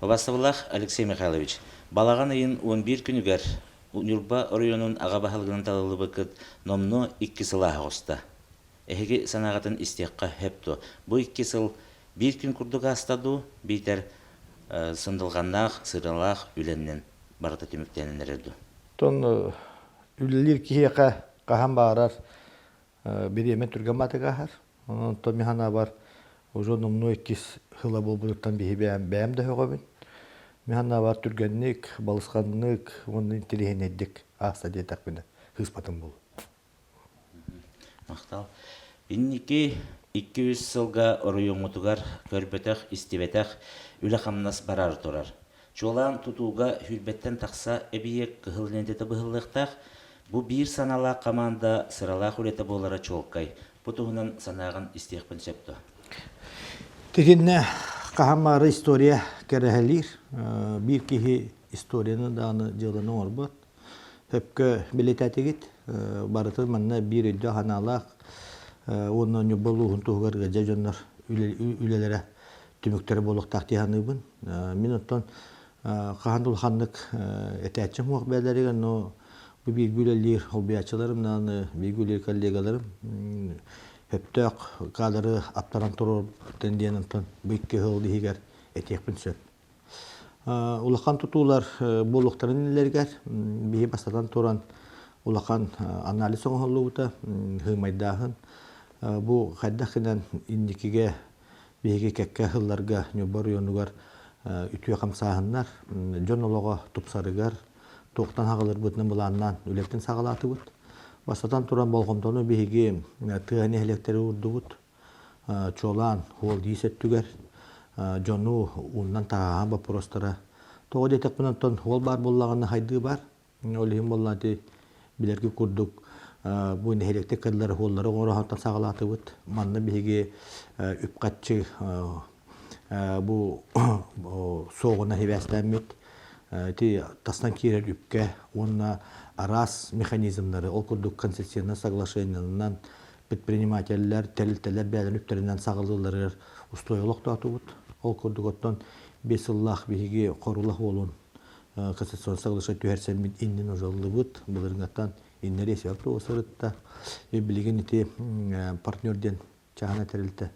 Убастабыллаах Алексей Михайлович, балаҕан ыйын 11 күнүгэр Ньурба оройуонун аҕа баһылыгынан талыллыбыккыт номнуо икки сыл ааһа оҕуста. Эһиги санааҕытын истиэххэ сөп дуо? Бу икки сыл биир күн курдук ааста дуу, биитэр сындылҕаннаах, сыралаах үлэннэн барыта түмүктэнэн эрэр дуу? Оттон үлэлиир киһиэхэ хаһан баҕарар бириэмэ түргэн батыгаһар. Онон мин санаабар уже номнуо иккис сыла буолбутуттан биһи бэйэм бэйэм да сөҕөбүн. Мин санаабар түргэнник, балысханнык уонна интеллигентнэйдик ааста диэтэхпинэ сыыспатым буолуо. Махтал. Инники 200 сылга оройуоҥҥутугар көрбөтөх, истибэтэх үлэ-хамнас бараары турар. Чуолаан тутууга сүүрбэттэн тахса эбийиэк кыһыл лиэнтэтэ быһыллыахтаах. Бу биир санаалаах хамаанда сыралаах үлэтэ буолара чуолкай. Бу туһунан санааҕын истиэхпин сөп дуо? Тигиннэ хаһан баҕарар история кэрэһэлиир. Биир киһи историяны даҕаны дьыаланы оҥорбот. Сөпкө билэтэтигит. Барытын манна биир өйдөөх-санаалаах уонна Ньурба улууһун туһугар ыалдьар дьоннор үлэлэрэ түмүктэрэ буолуохтаах дии саныыбын. Мин оттон хаһан да улаханнык этээччим суох бэйэлэригэр, но бу бииргэ үлэлиир холбуйааччыларым даҕаны, бииргэ үлэлиир коллегаларым сөптөөх кадры аттаран туруорбуттан диэн онтон бу икки сыл иһигэр этиэхпин сөп. Улахан тутуулар буолуохтарын иннилэригэр биһи бастатан туран улахан анализ оҥоһуллубута, сыымайдааһын. Бу хайдах гынан инникигэ Биһиги кэккэ сылларга Ньурба оройуонугар үтүө хамсааһыннар, дьон олоҕо тупсарыгар, туохтан хаҕылырбытынан былааннаан үлэбитин саҕалаатыбыт. Бастатан туран болҕомтону биһиги тыа нэһилиэктэри уурдубут. Чуолаан суол-иис өттүгэр дьону ууннан таһааһын боппуруостара. Тоҕо диэтэхпинэ, оттон суол баар буоллаҕына хайдыы баар. Ол иһин буоллаҕына ити билэргит курдук бу нэһилиэктэр кэллэр уоллары оҥороһонтон саҕалаатыбыт. Манна биһиги үп-харчы бу суоҕунан сибээстээммит ити тастан киирэр үпкэ уонна араас механизмнары, ол курдук концессионнай соглашениеларынан предпринимателлэр, тэрилтэлэр бэйэлэрин үптэринэн саҕалыылларыгар устуойа олохтоотубут. Ол курдук оттон биэс сыллаах биһиги Хорулах уолун Конституционнай соглашение түһэрсэммит иннин ужаллыбыт, былырыҥҥаттан иннэри эсэбэк туоҕа сырытта. Билигин ити партнер диэн чааһынай тэрилтэ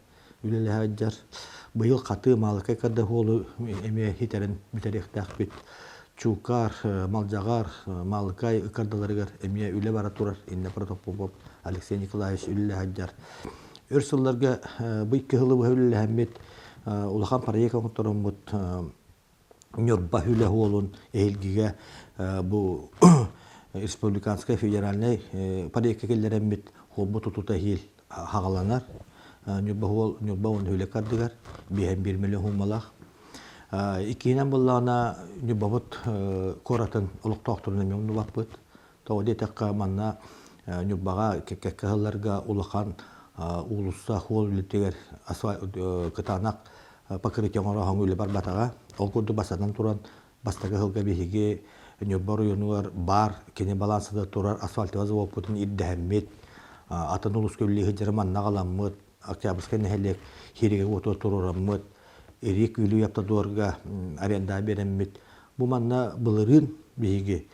үлэлэһэ сылдьар. Быйыл хатыы Маалыкай кардахуолу эмиэ хитэрин бүтэриэхтээхпит. Чуукаар, Малдьаҕар, Маалыкай ыккардаларыгар эмиэ үлэ бара турар. Инна Протопопов Алексей Николаевич үлэлэһэ сылдьар. Өр сылларга бу икки сылы быһа үлэлэһэммит улахан проект оҥоттороммут Ньурба үлэ уолун эһилгигэ бу республиканскай федеральнай проекка киллэрэммит хуолбут тутута иһил хаҕаланар. Ньурба уол Ньурба уон үлэ кардыгар биэһэн биир миллион хуумалаах. Иккиһинэн буоллаҕына Ньурбабыт куоратын олохтоохторун эмиэ умнубаппыт. Тоҕо диэтэххэ манна Ньурбаҕа кэккэ сылларга улахан уулусса хуол үлэтигэр кытаанах покрытие оҥороһон үлэ барбатаҕа. Ол курдук бастатан туран бастакы сылга биһиги Ньурба оройуонугар баар кини балаансата турар асфальтовай заводпутун ирдэһэммит, атын улууска үлэлии сылдьары манна аҕаламмыт, Октябрьскай нэһилиэк хиригэ уотугар туруораммыт, Ирик Үлүй автодорга арендаҕа биэрэммит. Бу манна былырыын биһиги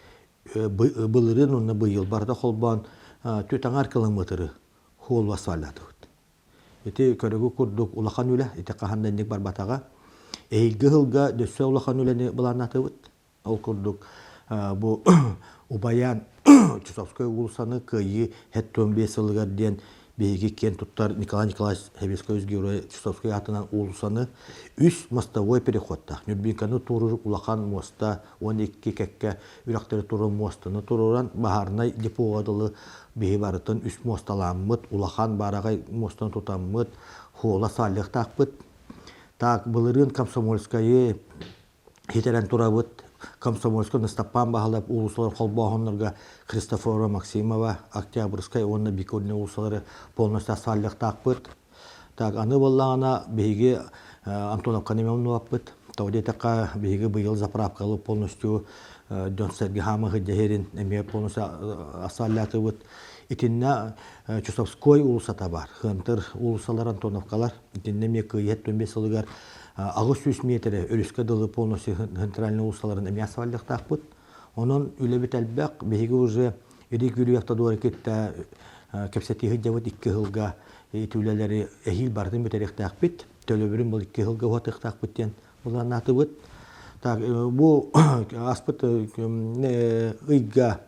былырыын уонна быйыл барыта холбоон түөрт аҥаар километры хуол асфальтаатыбыт. Ити көрөгү курдук улахан үлэ, ити хаһан да инник барбатаҕа. Эһиилги сылга дөссө улахан үлэни былааннаатыбыт. Ол курдук бу Убайаан Чусовской уулуссаны Кыайыы 75 сылыгар диэн биһиги киэн туттар Николай Николаевич Советский Герой Чусовской аатынан уулуссаны үс мостовой переходтаах Нюрбинканы туоруур улахан муоста 12 кэккэ үрэхтэри турар муостаны туруоран баһаарынай депоҕа дылы биһи барытын үс муосталааммыт, улахан баараҕай муостаны тутаммыт, хуола сааллыахтаахпыт. Так, былырыын Комсомольскайы хитэрэн турабыт. Комсомольскай Настаппаан Баһылап уулуссалар холбооһуннарга Христофора Максимова, Октябрьскай уонна Бикурня уулуссалары полностью асфальтыахтаахпыт. Так, аны буоллаҕына биһиги Антоновканы эмиэ умнубаппыт. Тоҕо диэтэххэ, биһиги быйыл заправкалы полностью дьон-сэргэ хаама сылдьа эмиэ полностью асфальтаатыбыт. Итиннэ Чусовской уулуссата бар. Хантыр уулуссалар Антоновкалар. Итиннэ эмиэ Кыайыы 75 сылыгар 800 миэтэрэ өрүскэ дылы полностью центральный уулуссаларын эмиэ асфальтыахтаахпыт. Онон үлэбит элбэх. Биһиги уже Ирик Юрий Автодоры кытта кэпсэтии сылдьабыт икки сылга ити үлэлэри эһиил барытын бүтэриэхтээхпит. Төлөбүрүн бұл икки сылга уһатыахтаахпыт диэн былааннаатыбыт. Так, бу аспыт ыйга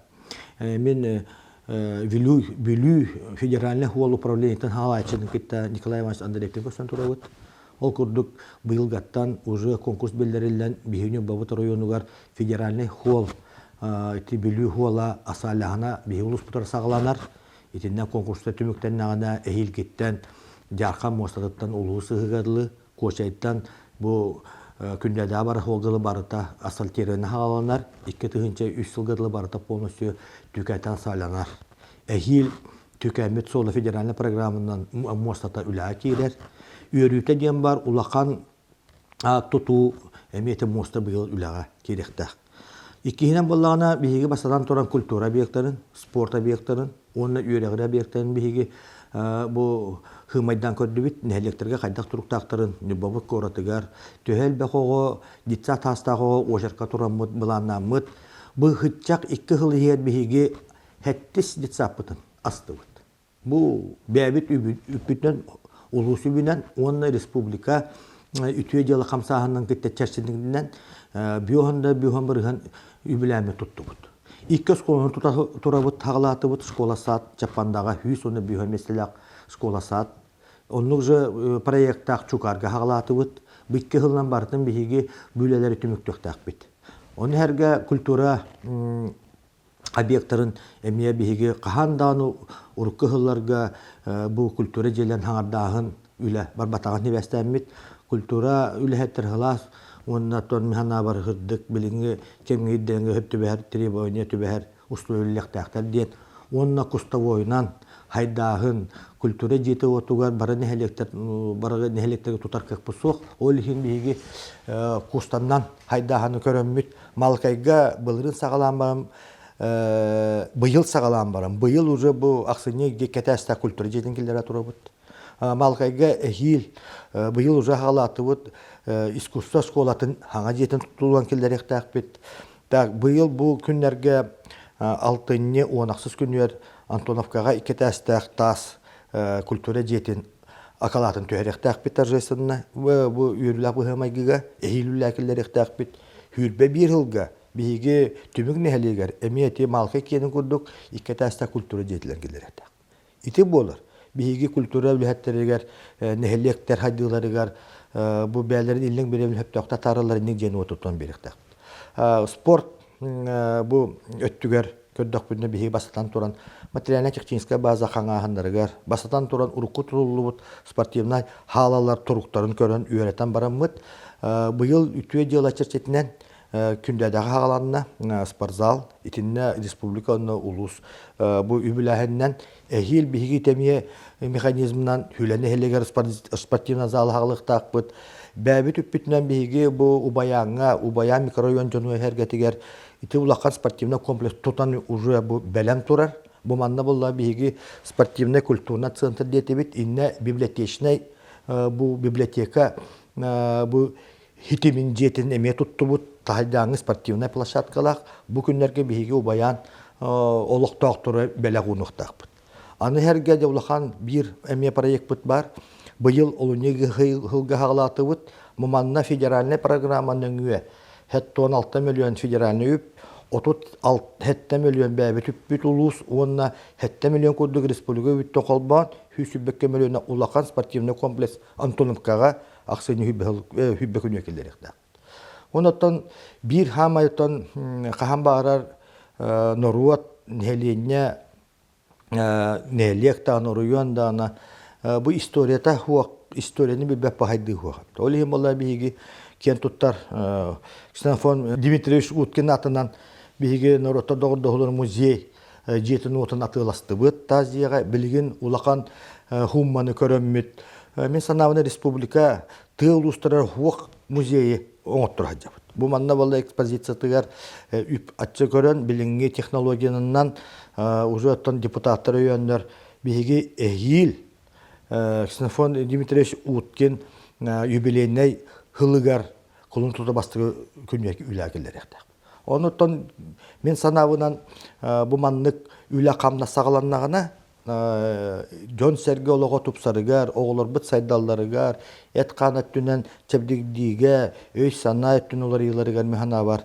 мин Бүлүү, Бүлүү федеральный хуол управлениетын хаалааччытын кытта Николай Иванович Андреевтин көрсөн турабыт. Ол курдук быйылгаттан уже конкурс биллэриллэн биһиги Ньурбабыт оройуонугар федеральный хуол ити Бүлүү хуола асаалаһына биһиги улууспутугар саҕаланар. Итиннэ конкурста түмүктэннэҕинэ эһиилгиттэн Дьаархан муостатыттан улуус ыһыгар дылы Куочайтан бу күннээдэҕи бары хуолгалы барыта асфальтированный хааланар, 2003 сылга дылы барыта полностью түкэтэн сааланар. Эһиил Түкэммит суола федеральнай программанан муостата үлэҕэ киирэр. Үөрүүтэ диэн бар улахан тутуу эмиэ ити муоста быйыл үлэҕэ киириэхтээх. Иккиһинэн буоллаҕына, биһиги бастатан туран культура объектарын, спорт объектарын уонна үөрэҕирии объектарын биһиги бу хыымайдаан көрдүбүт, нэһилиэктэргэ хайдах туруктаахтарын Ньурбабыт куоратыгар төһө элбэх оҕо, детсад саастаах оҕо уочарка тураммыт, былааннааммыт, бу ыччак икки сыл иһигэр биһиги сэттис детсадпытын астыбыт. Бу бэйэбит үппүтүнэн улуус үбүнэн уонна республика үтүө дьыала хамсааһынынан кытта чэрчитинэн бүөһөн да бүөһөн бырыһан үбүлээммит туттубут. Икки оскуоланы тута турабыт хаҕалаатыбыт школа-сад Чаппандаҕа 100 уонна бүөһөн миэстэлээх школа-сад. Оннук же проекттаах Чукарга хаҕалаатыбыт. Бу икки сылынан барытын биһиги бу үлэлэри түмүктүөхтээхпит. Ону сэргэ культура объектарын эмиэ биһиги хаһан даҕаны урукку сылларга бу культура дьиэлэрин хаҥардааһын үлэ барбатаҕын сибээстээммит культура үлэһиттэр сылаас уонна оттон мин санаабар сырдык билиҥҥи кэмҥэ ирдэҥҥэ сөп түбэһэр требование түбэһэр условиялыахтаахтар диэн уонна кустовойунан хайдааһын культура дьиэтэ уотугар бары нэһилиэктэр бары нэһилиэктэргэ тутар кыахпыт суох ол иһин биһиги кустаннан хайдааһыны көрөммүт Малкайга былырыын саҕалаан баран быйыл саҕалаан баран быйыл уже бу ахсынньы кэтээстээх культура дьиэтин киллэрэ турабыт. Малкайга эһиил быйыл уже хаалаатыбыт искусство школатын хаҥа дьиэтин тутуллан киллэриэхтээхпит. Так быйыл бу күннэргэ алтынньы уон ахсыс күнүгэр Антоновкаҕа икки этээстээх таас культура дьиэтин акалаатын түһэриэхтээхпит торжественно бу үөрүүлээх быһыы-майгыга эһиил үлэлээн киллэриэхтээхпит. Сүүрбэ биир сылга биһиги Түмүк нэһилиэгэр эмиэ ити Малкай киэнин курдук икки этээстээх культура дьиэтилэр киллэриэхтээх. Ити буолар. Биһиги культура үлэһиттэригэр, нэһилиэктэр хайдыыларыгар бу бэйэлэрин иллэҥ бириэмэ сөптөөхтө атаараллар инник диэн уотуттан биэриэхтээхпит. Спорт бу өттүгэр көрдөхпүнэ биһиги бастатан туран материально-техническай база хаҥааһыннарыгар бастатан туран урукку тутуллубут спортивнай хаалалар туруктарын көрөн үөрэтэн бараммыт быйыл үтүө дьыала чэрчитинэн Күндээдэҕэ хааланна спортзал итиннэ республика уонна улуус бу үбүлээһининэн эһиил биһиги тэмиэ механизмынан Хүлэ нэһилиэгэр спортивный зал хаалыахтаахпыт. Бэйэбит үппүтүнэн биһиги бу Убайааҥҥа, Убайаан микрорайон дьону эһэргэтигэр ити улахан спортивный комплекс тутан уже бу бэлэм турар. Бу манна буолла биһиги спортивный культурный центр диэтибит. Иннэ библиотечный бу библиотека бу хитимин дьиэтин эмиэ туттубут. Таһайдааҥҥы спортивнай площадкалаах. Бу күннэргэ биһиги Убайаан олохтоохтору бэлэх уунуохтаахпыт. Аны эргэ дьэ улахан биир эмиэ проекпыт баар. Быйыл олунньу сылга хаҕалаатыбыт. Бу манна федеральнай программа нөҥүө 76 миллион федеральный үп, 37 миллион бэйэбит үппүт улуус уонна 7 миллион курдук республика үбүттэн холбоон 122 миллиона улахан спортивный комплекс Антоновкаҕа ахсынньы сүүрбэ күнү киллэриэхтээх. Онон биир хаамайтан хаһан баҕарар норуот, нэһилиэнньэ нэһилиэк даҕаны, оройуон даҕаны бу историята суох, историяны билбэт баһайдыы суох. Ол иһин буолла биһиги киэн туттар Ксенофон Дмитриевич Уткин аатынан биһиги норуоттар доҕордоһууларын музей дьиэтин уотун атыыластыбыт таас дьиэҕэ билигин улахан хумманы көрөммүт мин санаабына республика тыа улуустарыгар хуох музейы оҥотторо сылдьабыт. Бу манна буолла экспозициятыгар үп ачча көрөн билиҥҥи технологиянан уже оттон депутаттар өйөөннөр биһиги эһиил Ксенофон Дмитриевич Уткин юбилейнай һылыгар кулун тута бастакы күнүгэр үлэ киллэриэхтээх. Онуттан мин санаабынан бу маннык үлэ-хамнас саҕаланнаҕына дьон-сэргэ олоҕо тупсарыгар, оҕолорбут сайдалларыгар, эт-хаан өттүнэн чэбдигирдиигэ, өй-санаа өттүн уларыйыыларыгар мин санаабар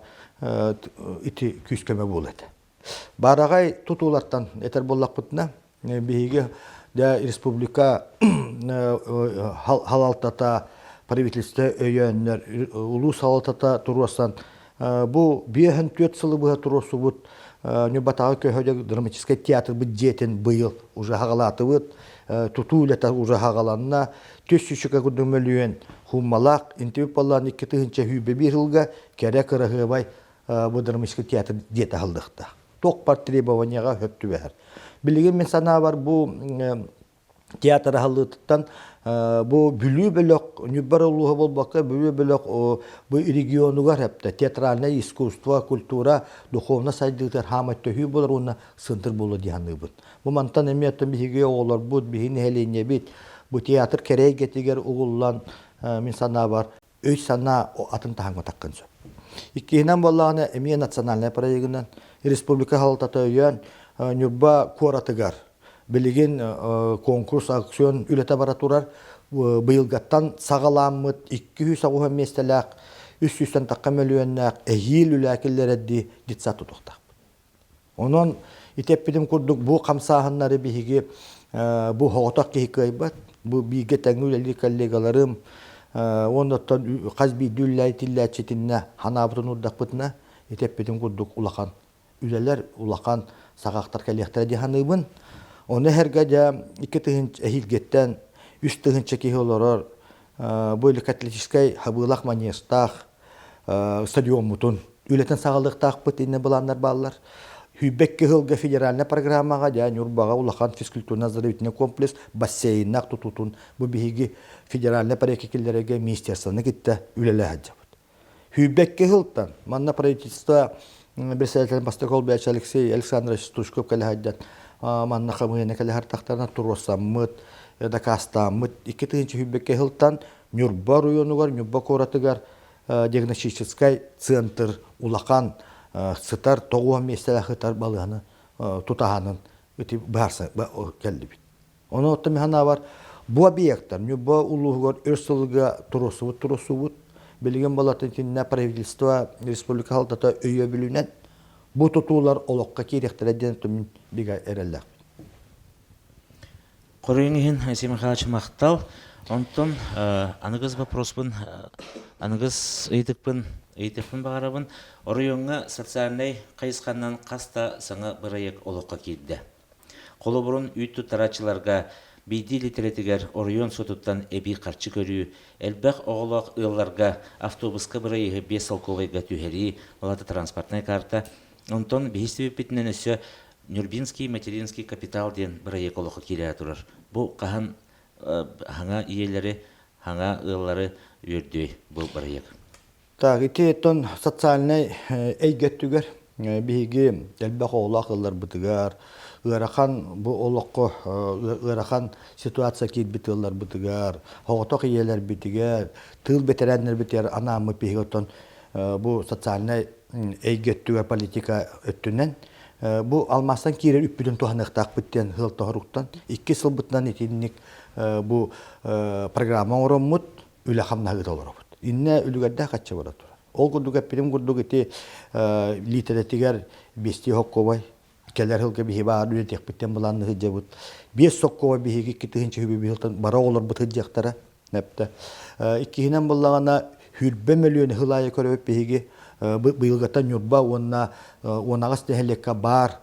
ити күүс-көмө буолуо этэ. Баараҕай тутуулартан этэр буоллахпытына, биһиги дьэ республика халалтата, правительство өйөөннөр, улуус салалтата туруорсан бу 54 сылы быһа туруорсубут Ньурбатааҕы көһөдө драматическай театрбыт дьиэтин быйыл уже хаҕалаатыбыт, тутуу үлэтэ уже хаҕаланна, түс сүүсүкэ курдук мөлүйүөн хууммалаах интибит баллаан 2021 сылга кэрэ кыраһыабай бу драматическай театр дьиэтэ аһыллыахтаах. Туох бар требованияҕа сөп түбэһэр. Билигин мин санаабар бу театр аһыллыытыттан бу Бүлүү бөлөх Ньурба улууһа буолбакка Бүлүү бөлөх бу регионугар эптэ театральное искусство, культура, духовно сайдыытыгар хаамай төһүү буолар уонна сындыр буолуо дии саныыбын. Бу мантан эмиэ оттон биһиги оҕолорбут, биһиги нэһилиэнньэбит бу театр кэрэ эйгэтигэр угуллан мин санаабар өй-санаа атын таһымҥа таххын сөп. Иккиһинэн буоллаҕына эмиэ национальнай проегынан республика салалтата өйөөн Ньурба куоратыгар билигин конкурс аукцион үлэтэ бара турар. Быйылгаттан саҕаламмыт 290 миэстэлээх 300 тахха мөлүйүөннээх эһиил үлэ киллэрэрдии детсад тутуохтаахпыт. Онон ити эппитим курдук бу хамсааһыннары биһиги бу соҕотох киһи кыайбат. Бу бииргэ тэҥҥэ үлэлиир коллегаларым уонна оттон хас биирдии үлэлээччитиннэ ханаабытын урдахпытына ити эппитим курдук улахан үлэлэр, улахан саҕахтар кэлиэхтэрэ дии саныыбын. Ону эһэргэ дьэ 2 тыһыынча эһиилгиттэн 3 тыһыынча киһи олорор бу католическай хабыылах маньыастаах стадиоммутун үлэтин саҕалыахтаахпыт иннэ былааннар бааллар. 22 сылга федеральнай программаҕа дьэ Ньурбаҕа улахан физкультурно-оздоровительный комплекс бассейннаах тутуутун бу биһиги федеральнай проекка киллэрэргэ министерствоны кытта үлэлэһэ сылдьабыт. 22 сылтан манна правительство председатель бастакы олбуйааччы Алексей Александрович Стручков кэлэ сылдьан манна хамыыһыйаны кэлэ сыртахтарына туруорсаммыт, дакаастааммыт 2022 сылтан Ньурба оройуонугар, Ньурба куоратыгар диагностическай центр улахан сытар 90 миэстэлээх сытар балыыһаны тутаһанын ити быһаарса кэллибит. Ону оттон мин санаабар бу объектар Ньурба улууһугар өр сылга туруорсубут туруорсубут. Билигин балатын итиннэ правительство республика салалтата өйөбүлүнэн бу тутуулар олоххо киириэхтэрэ диэн мин бигэ эрэллээхпин. Хоруйуҥ иһин Айсен Михайлович махтал. Онтон аныгыс вопроспун, аныгыс ыйытыкпын ыйытыахпын баҕарабын. Оройуоҥҥа социальнай хайысханан хас да саҥа бырайыак олоххо киирдэ. Холобурун үүт туттарааччыларга биирдии литрэтигэр оройуон суотуттан эбии харчы көрүү, элбэх оҕолоох ыалларга автобуска бырайыаһы 5 солкуобайга түһэрии, ол аата транспортнай карта. Онтон биһиги өссө Нюрбинский материнский капитал диэн бырайыак олоххо киирэ турар. Бу хаһан хаҥа ийэлэри, хаҥа ыаллары үөрдүөй бу бырайыак? Так, ити оттон социальнай эйгэ өттүгэр биһиги элбэх оҕолоох ыалларбытыгар, ыарахан бу олоххо ыарахан ситуация киирбит ыалларбытыгар, соҕотох ийэлэрбитигэр, тыыл бэтэрээннэрбитигэр анааммыт биһиги оттон бу социальнай эйгэ өттүгэр политика өттүнэн бу алмаастан киирэр үппүтүн туһаныахтаахпыт диэн сыалтоһоруктан икки сылбытынан итинник бу программа оҥороммут үлэ хамнаһыыта олоробут. Иннэ үлүгэрдээх хаччы бара турар. Ол курдук эппитим курдук ити лиитэрэтигэр биэстии соккуобай кэлэр сылга биһи баар үлэтиэхпиттэн былаанны сылдьабыт. Биэс соккуобай биһиги 2000 үбү сылтан бара оҕолорбут сылдьыахтара. Нэптэ. Иккиһинэн буллаҕына хүрбэ мөлүөнү сыл аайы көрөбүт биһиги быйылгаттан Ньурба уонна 18 нэһилиэккэ баар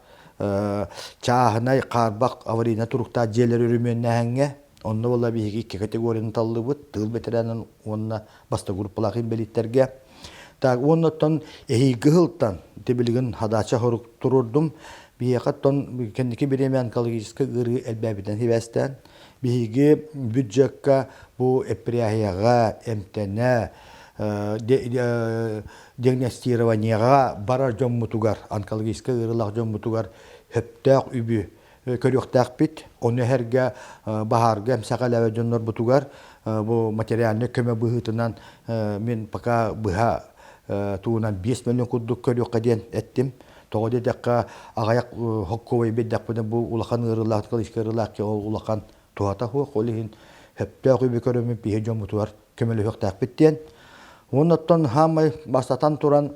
чааһынай хаарбах аварийнай туруктаах дьиэлэри өрөмүөннээһиҥҥэ Онно буолла биһиги икки категорияны таллыбыт, тыыл бэтэрээнин уонна бастакы группалаах инбэлииттэргэ. Так, уонна оттон эһиилги сылтан, ити билигин хадача хорук туруордум, биһиэхэ оттон кэнники бириэмэ онкологическай ыарыы элбээбитинэн сибээстээн, биһиги бюджекка бу эппирээһийэҕэ, эмтэнэ, диагностированиеҕа барар дьоммутугар, онкологическай ыарыылаах дьоммутугар сөптөөх үбү көрүөхтээхпит. Ону эһэргэ баһаарга эмсэҕэлээбит дьоннорбутугар Бу материальнай көмө быһыытынан мин пока быһа тугунан 5 миллион курдук көрүөххэ диэн эттим. Тоҕо диэтэххэ, аҕыйах хоккуобай биэрдэхпинэ бу улахан ыарыылаах, ыарыылаах ол улахан туһата суох. Ол иһин сөптөөх үбү көрөммүт биһи дьоммутугар көмөлөһүөхтээхпит диэн. Уонна оттон хаамай бастатан туран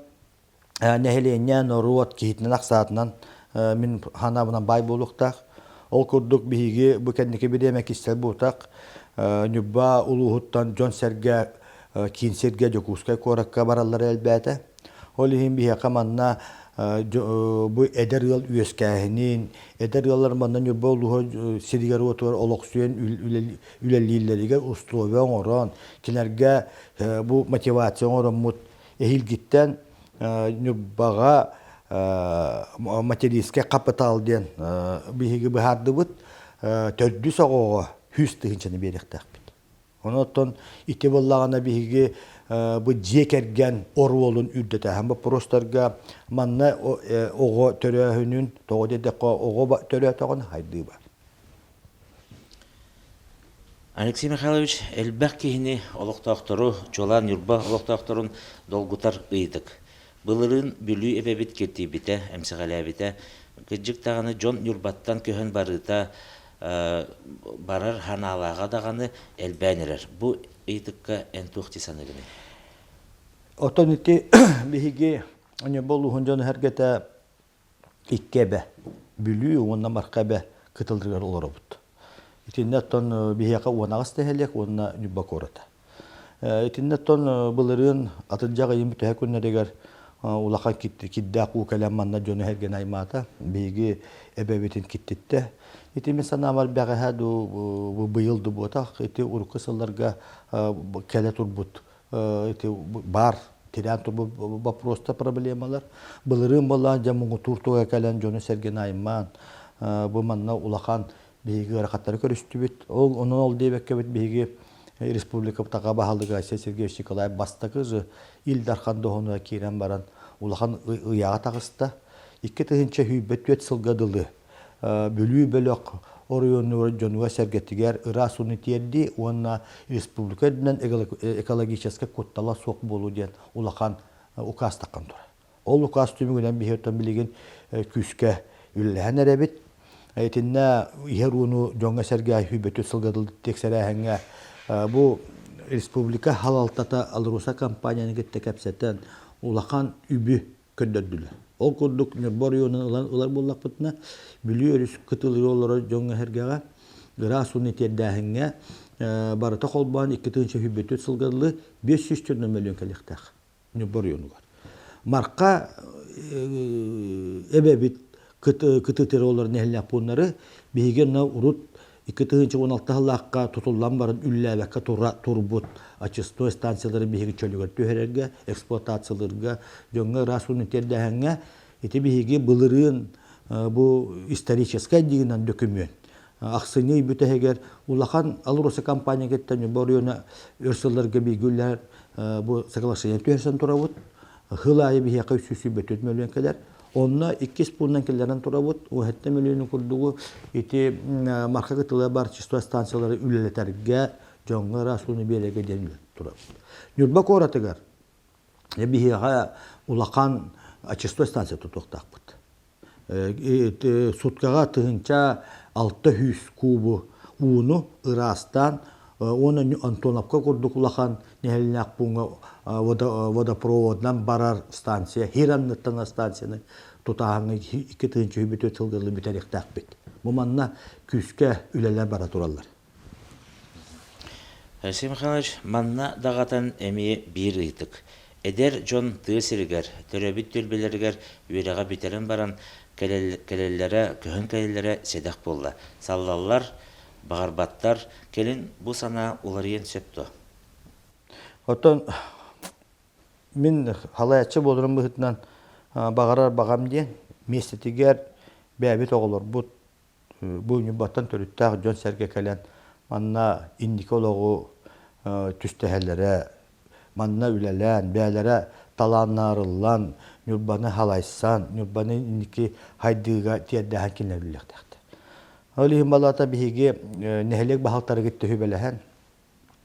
нэһилиэнньэ, норуот киһитинэн ахсаатынан мин ханаабынан баай буолуохтаах. Ол курдук биһиги бу кэнники бириэмэ кистэл буутах Ньурба улууһуттан дьон-сэргэ киин сиргэ Дьокуускай куоракка бараллара элбээтэ. Ол иһин биһиэхэ манна бу эдэр ыал үөскээһинин, эдэр ыаллар манна Ньурба улууһа сиригэр-уотугар олохсуйан үлэлииллэригэр условия оҥорон, кинилэргэ бу мотивация оҥороммут эһиилгиттэн Ньурбаҕа материнскай хапытаал диэн биһиги быһаардыбыт төрдүс оҕоҕо 100 тыһыынчаны биэриэхтээхпит. Онон ити буоллаҕына биһиги бу дьиэ кэргэн оруолун үрдэтээһин боппуруостарга манна оҕо төрөөһүнүн тоҕо диэтэххэ оҕо төрөөтөҕүн хайдыы бар. Алексей Михайлович элбэх киһини олохтоохтору, чуолаан Ньурба олохтоохторун долгутар ыйытык. Былырыын Бүлүү эбэбит киртийбитэ, эмсэҕэлээбитэ. Кырдьык даҕаны дьон Ньурбаттан көһөн барыыта барар ханаалааҕа даҕаны элбээн эрэр. Бу ыйытыкка эн туох дии саныыгыный? Оттон ити биһиги Ньурба улууһун дьоно-сэргэтэ икки эбэ, Бүлүү уонна Марха эбэ кытылларыгар олоробут. Итиннэ оттон биһиэхэ 18 нэһилиэк уонна Ньурба куората. Итиннэ оттон былырыын атырдьах ыйын бүтэһик күннэригэр улахан кирдээх уу кэлэн манна дьону сэргэни аймаата. Биһиги эбэбитин киттиттэ. Ити мин санаабар бэҕэһээ дуу, быйыл дуу буотах, ити урукку сылларга кэлэ турбут ити баар тирээн турбут боппуруостар, проблемалар. Былырыын буоллаан дьэ муҥутуур туга кэлэн дьону-сэргэни аймаан, бу манна улахан биһиги ыарахаттары көрүстүбүт. Ол онон ол диэбэккэбит биһиги республикабыт аҕа баһылыга Айсен Сергеевич Николаев бастакы же Ил Дархан доһунуга киирэн баран улахан ыйааҕа таҕыста. 2024 сылга дылы Бүлүү бөлөх оройуонугар дьонугар-сэргэтигэр ыраас ууну тиэрдии уонна республика үрдүнэн экологическай куттала суох буолуу диэн улахан указ таххан турар. Ол указ түмүгүнэн биһи оттон билигин күүскэ үлэлэһэн эрэбит. Итиннэ иһэр ууну дьоҥҥо-сэргэ сүүрбэтүс сылга тиэксэрээһиҥҥэ бу республика халалтата АЛРОСА компанияны кытта кэпсэтэн улахан үбү көрдөрдүлэр. Ол курдук Ньурба оройуонун ылан ылар буоллахпытына, Бүлүү өрүс кытылыгар олорор дьоҥҥо-сэргэҕэ ыраас ууну тиэрдээһиҥҥэ барыта холбоон 2024 сылга дылы 504 мөлүйүөн кэлиэхтээх Ньурба оройуонугар. Марха эбэбит кытыытыгар олорор нэһилиэк пууннары биһиги онно урут 2016 сыллаахха тутуллан баран үллээбэккэ тура турбут очистной станциялары биһиги чөлүгэр түһэрэргэ, эксплуатациялыырга, дьоҥҥо ыраас ууну тиэрдээһиҥҥэ ити биһиги былырыын бу историческай диигинэн дөкүмүөн ахсынньы ый бүтэһигэр улахан АЛРОСА компания кытта Ньурба оройуона өр сылларга бииргэ үлэлэһэр бу соглашение түһэрсэн турабыт. Сыл аайы биһиэхэ 324 мөлүйүөн кэлэр. Онно иккис пууннан киллэрэн турабыт. 17 мөлүйүөн курдугу ити Марха кытыла бар чистой станциялары үлэлэтэргэ, дьоҥҥо ыраас ууну биэрэргэ диэн турабыт. Ньурба куоратыгар биһиэхэ улахан очистной станция тутуохтаахпыт. Суткаҕа 1600 куубу ууну ыраастаан уонна Антоновка курдук улахан нэһилиэнньэлээх пууҥҥа водопроводынан барар станция, хир анныттан станцияны тутааһыҥҥа 2024 сылга бүтэриэхтээхпит. Бу манна күүскэ үлэлэр бара тураллар. Алексей Михайлович, манна даҕатан эмиэ биир ыйытык. Эдэр дьон тыа сиригэр, төрөөбүт түөлбэлэригэр үөрэҕи бүтэрэн баран кэлэллэрэ, көһөн кэлэллэрэ сэдэх буолла. Саллаллар, баҕарбаттар, кэлин бу санаа уларыйыан сөп дуо? Оттон мин халайаччы буоларым быһыытынан баҕарар баҕам диэн миэстэтигэр бэйэбит оҕолорбут бу Ньурбаттан төрүттээх дьон-сэргэ кэлэн манна инники олоҕу түстэһэллэрэ, манна үлэлээн, бэйэлэрэ талааннаарыллан, Ньурбаны халайсан, Ньурбаны инники хайдыыга тиэрдэһэн кинилэр үлэлиэхтээхтэр. Ол иһин балата биһиги нэһилиэк баһылтарыгыт төһүбэлэһэн.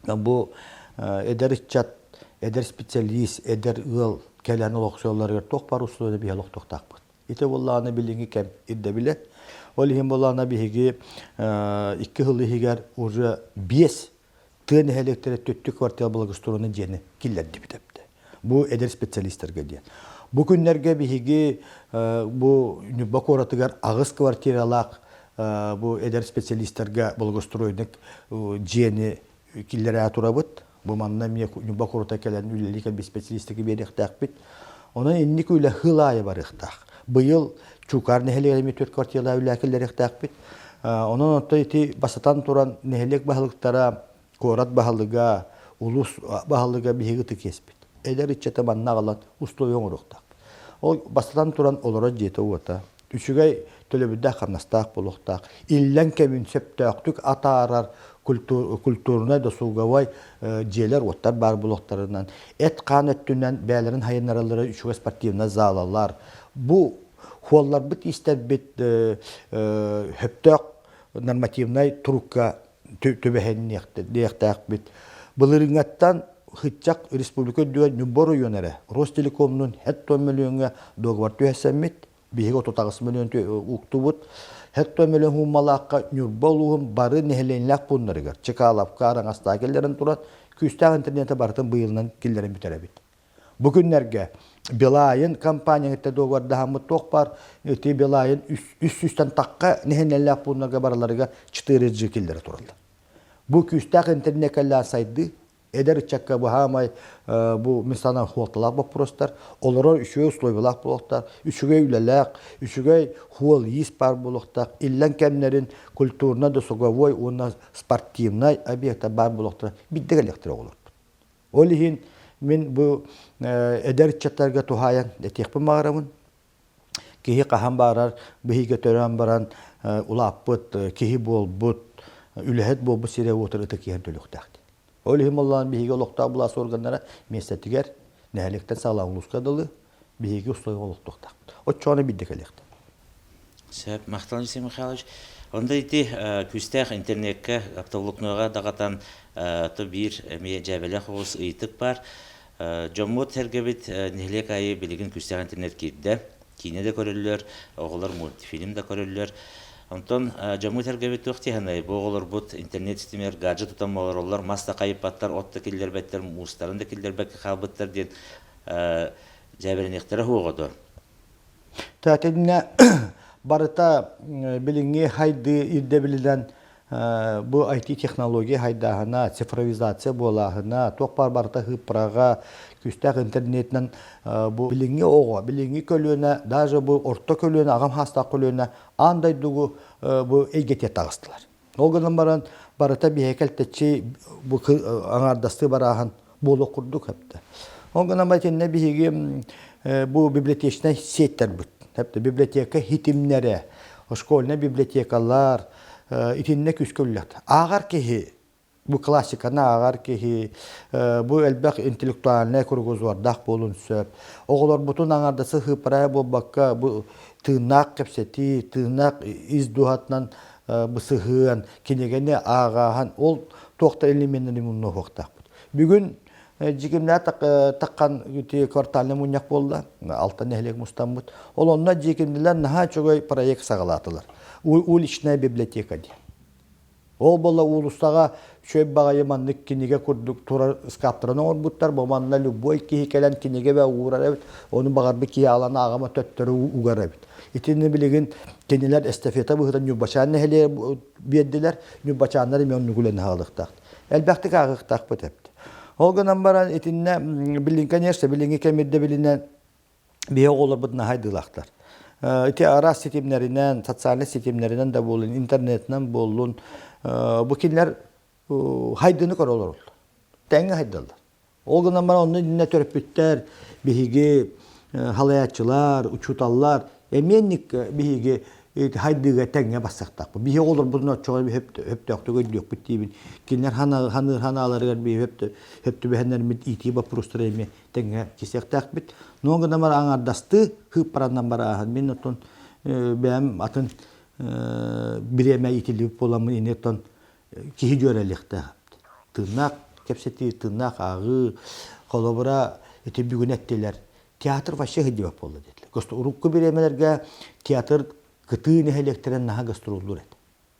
Бу эдэр ыччат, эдэр специалист, эдэр ыал кэлэн олохсуйалларыгар туох баар условия биһи олохтуохтаахпыт. Ити буоллаҕына билиҥҥи кэм ирдэбилэ. Ол иһин буоллаҕына биһиги 2 сыл иһигэр уже 5 тыа нэһилиэктэрэ төттү квартира благоустроена дьиэни киллэрдибит эбитэ. Бу эдэр специалистарга диэн. Бу күннэргэ биһиги бу Ньурба куоратыгар 8 квартиралаах бу эдэр специалистарга благоустроенный дьиэни киллэрээ турабыт. Бу манна эмиэ Ньурба куората кэлэн үлэлии кэлбит специалистики биэриэхтээхпит. Онон инник үлэ хыл аайы барыахтаах. Быйыл Чуукаар нэһилиэгэр эмиэ 4 квартиралаах үлэ киллэриэхтээхпит. Онон оттон ити бастатан туран нэһилиэк баһылыктара, куорат баһылыга, улуус баһылыга биһиги ытык иэспит. Эдэр ыччаты манна аҕалан условия оҥоруохтаахпыт. Ол бастатан туран олорор дьиэтэ-уота, үчүгэй төлөбүрдээх хамнастаах буолуохтаах, иллэҥ кэмин сөптөөхтүк атаарар культурнай досуговай дьиэлэр-уоттар баар буолуохтарынан, эт-хаан өттүнэн бэйэлэрин хайыннараллара үчүгэй спортивнай залалар. Бу хуолларбыт истэрбит сөптөөх нормативнай турукка түбэһинниэхтээхпит. Былырыыҥҥаттан Хыччак республика үрдүгэр Ньурба оройуона эрэ Ростелекомнуун 70 мөлүйүөҥҥэ дуогабар түһэрсэммит, биһиги 38 мөлүйүөн уктубут. 70 мөлүйүөн хууммалаахха Ньурба улууһун бары нэһилиэнньэлээх пууннарыгар Чкаловка, Араҥастаах киллэрэн туран, күүстээх интернети барытын быйылынан киллэрэн бүтэрэбит. Бу күннэргэ Билайн компанияҥытта дуогабардаһаммыт туох баар ити Билайн үс сүүстэн тахха нэһилиэнньэлээх пууннарга барыларыгар 4G киллэрэ тураллар. Бу күүстээх интернеккэлээн сайдыы эдэр ыччакка быһаамай бу мин санаан суолталаах боппуруостар, олорор үчүгэй условиялаах буолуохтаах, үчүгэй үлэлээх, үчүгэй хуол-иис баар буолуохтаах, иллэҥ кэмнэрин культурно-досуговой уонна спортивнай объектар баар буолуохтара биирдэ кэлиэхтэрэ оҕолорбут. Ол иһин мин бу эдэр ыччаттарга туһаайан этиэхпин баҕарабын. Киһи хаһан баарар быһыыга төрөөн баран улааппыт, киһи буолбут, үлэһит буолбут сирэ-уотар ытык иһэн төлүөхтээх диэн. Ол иһин буоллаҕына биһиги олохтоох былаас органнара миэстэтигэр нэһилиэктэн саҕалаан улууска дылы биһиги условия олохтуохтаахпыт. Оччоҕуна биирдэ кэлиэхтэ. Сөп, махтал Алексей Михайлович. Онда ити күүстээх интернеккэ оптоволокноҕа даҕатан то биир эмиэ дьээбэлээх оҕус ыйытык баар. Дьоммут сэргэбит нэһилиэк аайы билигин күүстээх интернет киирдэ. Киинэ да көрөллөр, оҕолор мультфильм да көрөллөр. Онтон дьоммут сэргэбит туох тиһанай бу оҕолорбут интернет ситимигэр гаджет тутан олороллор, мас да хайыппаттар, от да киллэрбэттэр, муустарын да киллэрбэккэ хаалбыттар диэн дьээбэлэниэхтэрэ суоҕа дуо? Тэтиннэ барыта билиҥҥи хайдыы ирдэбилинэн бу IT-технология хайдааһына, цифровизация буолааһына, туох баар барыта сыыппараҕа, күүстээх интернетинэн бу билиҥҥи оҕо, билиҥҥи көлүөнэ, даже бу орто көлүөнэ, аҕам саастаах көлүөнэ аан дойдугу бу эйгэтигэр таҕыстылар. Ол гынан баран барыта биһиэхэ кэлтэччи бу аҥаардастыы барааһын буолуох курдук эптэ. Ол гынан баран итиннэ биһиги бу библиотечнай сеттэрбит, библиотека хитимнэрэ, школьнай библиотекалар итиннэ күүскэ үлэлэт. Ааҕар киһи бу классиканы ааҕар киһи бу элбэх интеллектуальнай кругозордаах буолун сөп. Оҕолорбутун аҥардасы сыыппарая буолбакка бу тыыннаах кэпсэтии, тыыннаах ис дууһатынан бысыһыан, кинигэни ааҕааһын ол туох да элеменнэрин муннуохтаахпыт. Бүгүн Дьикимнээ таххан квартальный мунньах буолла, алта нэһилиэк мустаммыт. Ол онно Дьикимнилэр наһаа үчүгэй проект саҕалаатылар. Уличная библиотека диэн. Ол буолла уулуссаҕа үчүгэй баҕайы маннык кинигэ курдук турар ыскааптарын оҥорбуттар. Бу манна любой киһи кэлэн кинигэ бэ уурар эбит. Ону баҕарбыт киһи аалан ааҕама төттөрү угар эбит. Итини билигин кинилэр эстафета быһыытынан Ньурбачаан нэһилиэгэр биэрдилэр. Ньурбачааннар эмиэ оннук үлэни аҕалыахтаахтар. Элбэхтик ааҕыахтаахпыт эбит. Ол гынан баран итиннэ билин, конечно, билиҥҥи кэм ирдэбилинэн биһи оҕолорбут наһаа айдыылаахтар. Ити араас ситимнэринэн, социальнай ситимнэринэн да буоллун, интернетинэн буоллун, бу кинилэр хайдыны көрө олороллор. Тэҥҥэ хайдаллар. Ол гынан баран онно иннинэ төрөппүттэр, биһиги халайааччылар, учууталлар эмиэ биһиги хайдыыга тэҥҥэ бассахтаахпыт. Биһиги оҕолорбутун оччоҕо өптөөхтүк өйдүөхпүт диибин. Кинилэр ханыыр ханааларыгар биһиги өп түбэһэннэрмит иитии боппуруостара эмиэ тэҥҥэ кисиэхтээхпит. Но гынан баран аҥаардастыы хыыппаранан барааһын мин оттон бэйэм атын бириэмэ иитиллибит буоламмын ини оттон киһи дьүөрэлиэхтээх. Тыыннаах. Кэпсэтии, тыыннаах ааҕыы, холобура, ити бүгүн эттилэр, театр вообще сылдьыбат буолла диэтилэр. Урукку бириэмэлэргэ театр кытыы нэһилиэктэрин наһаа гастроллуур этэ.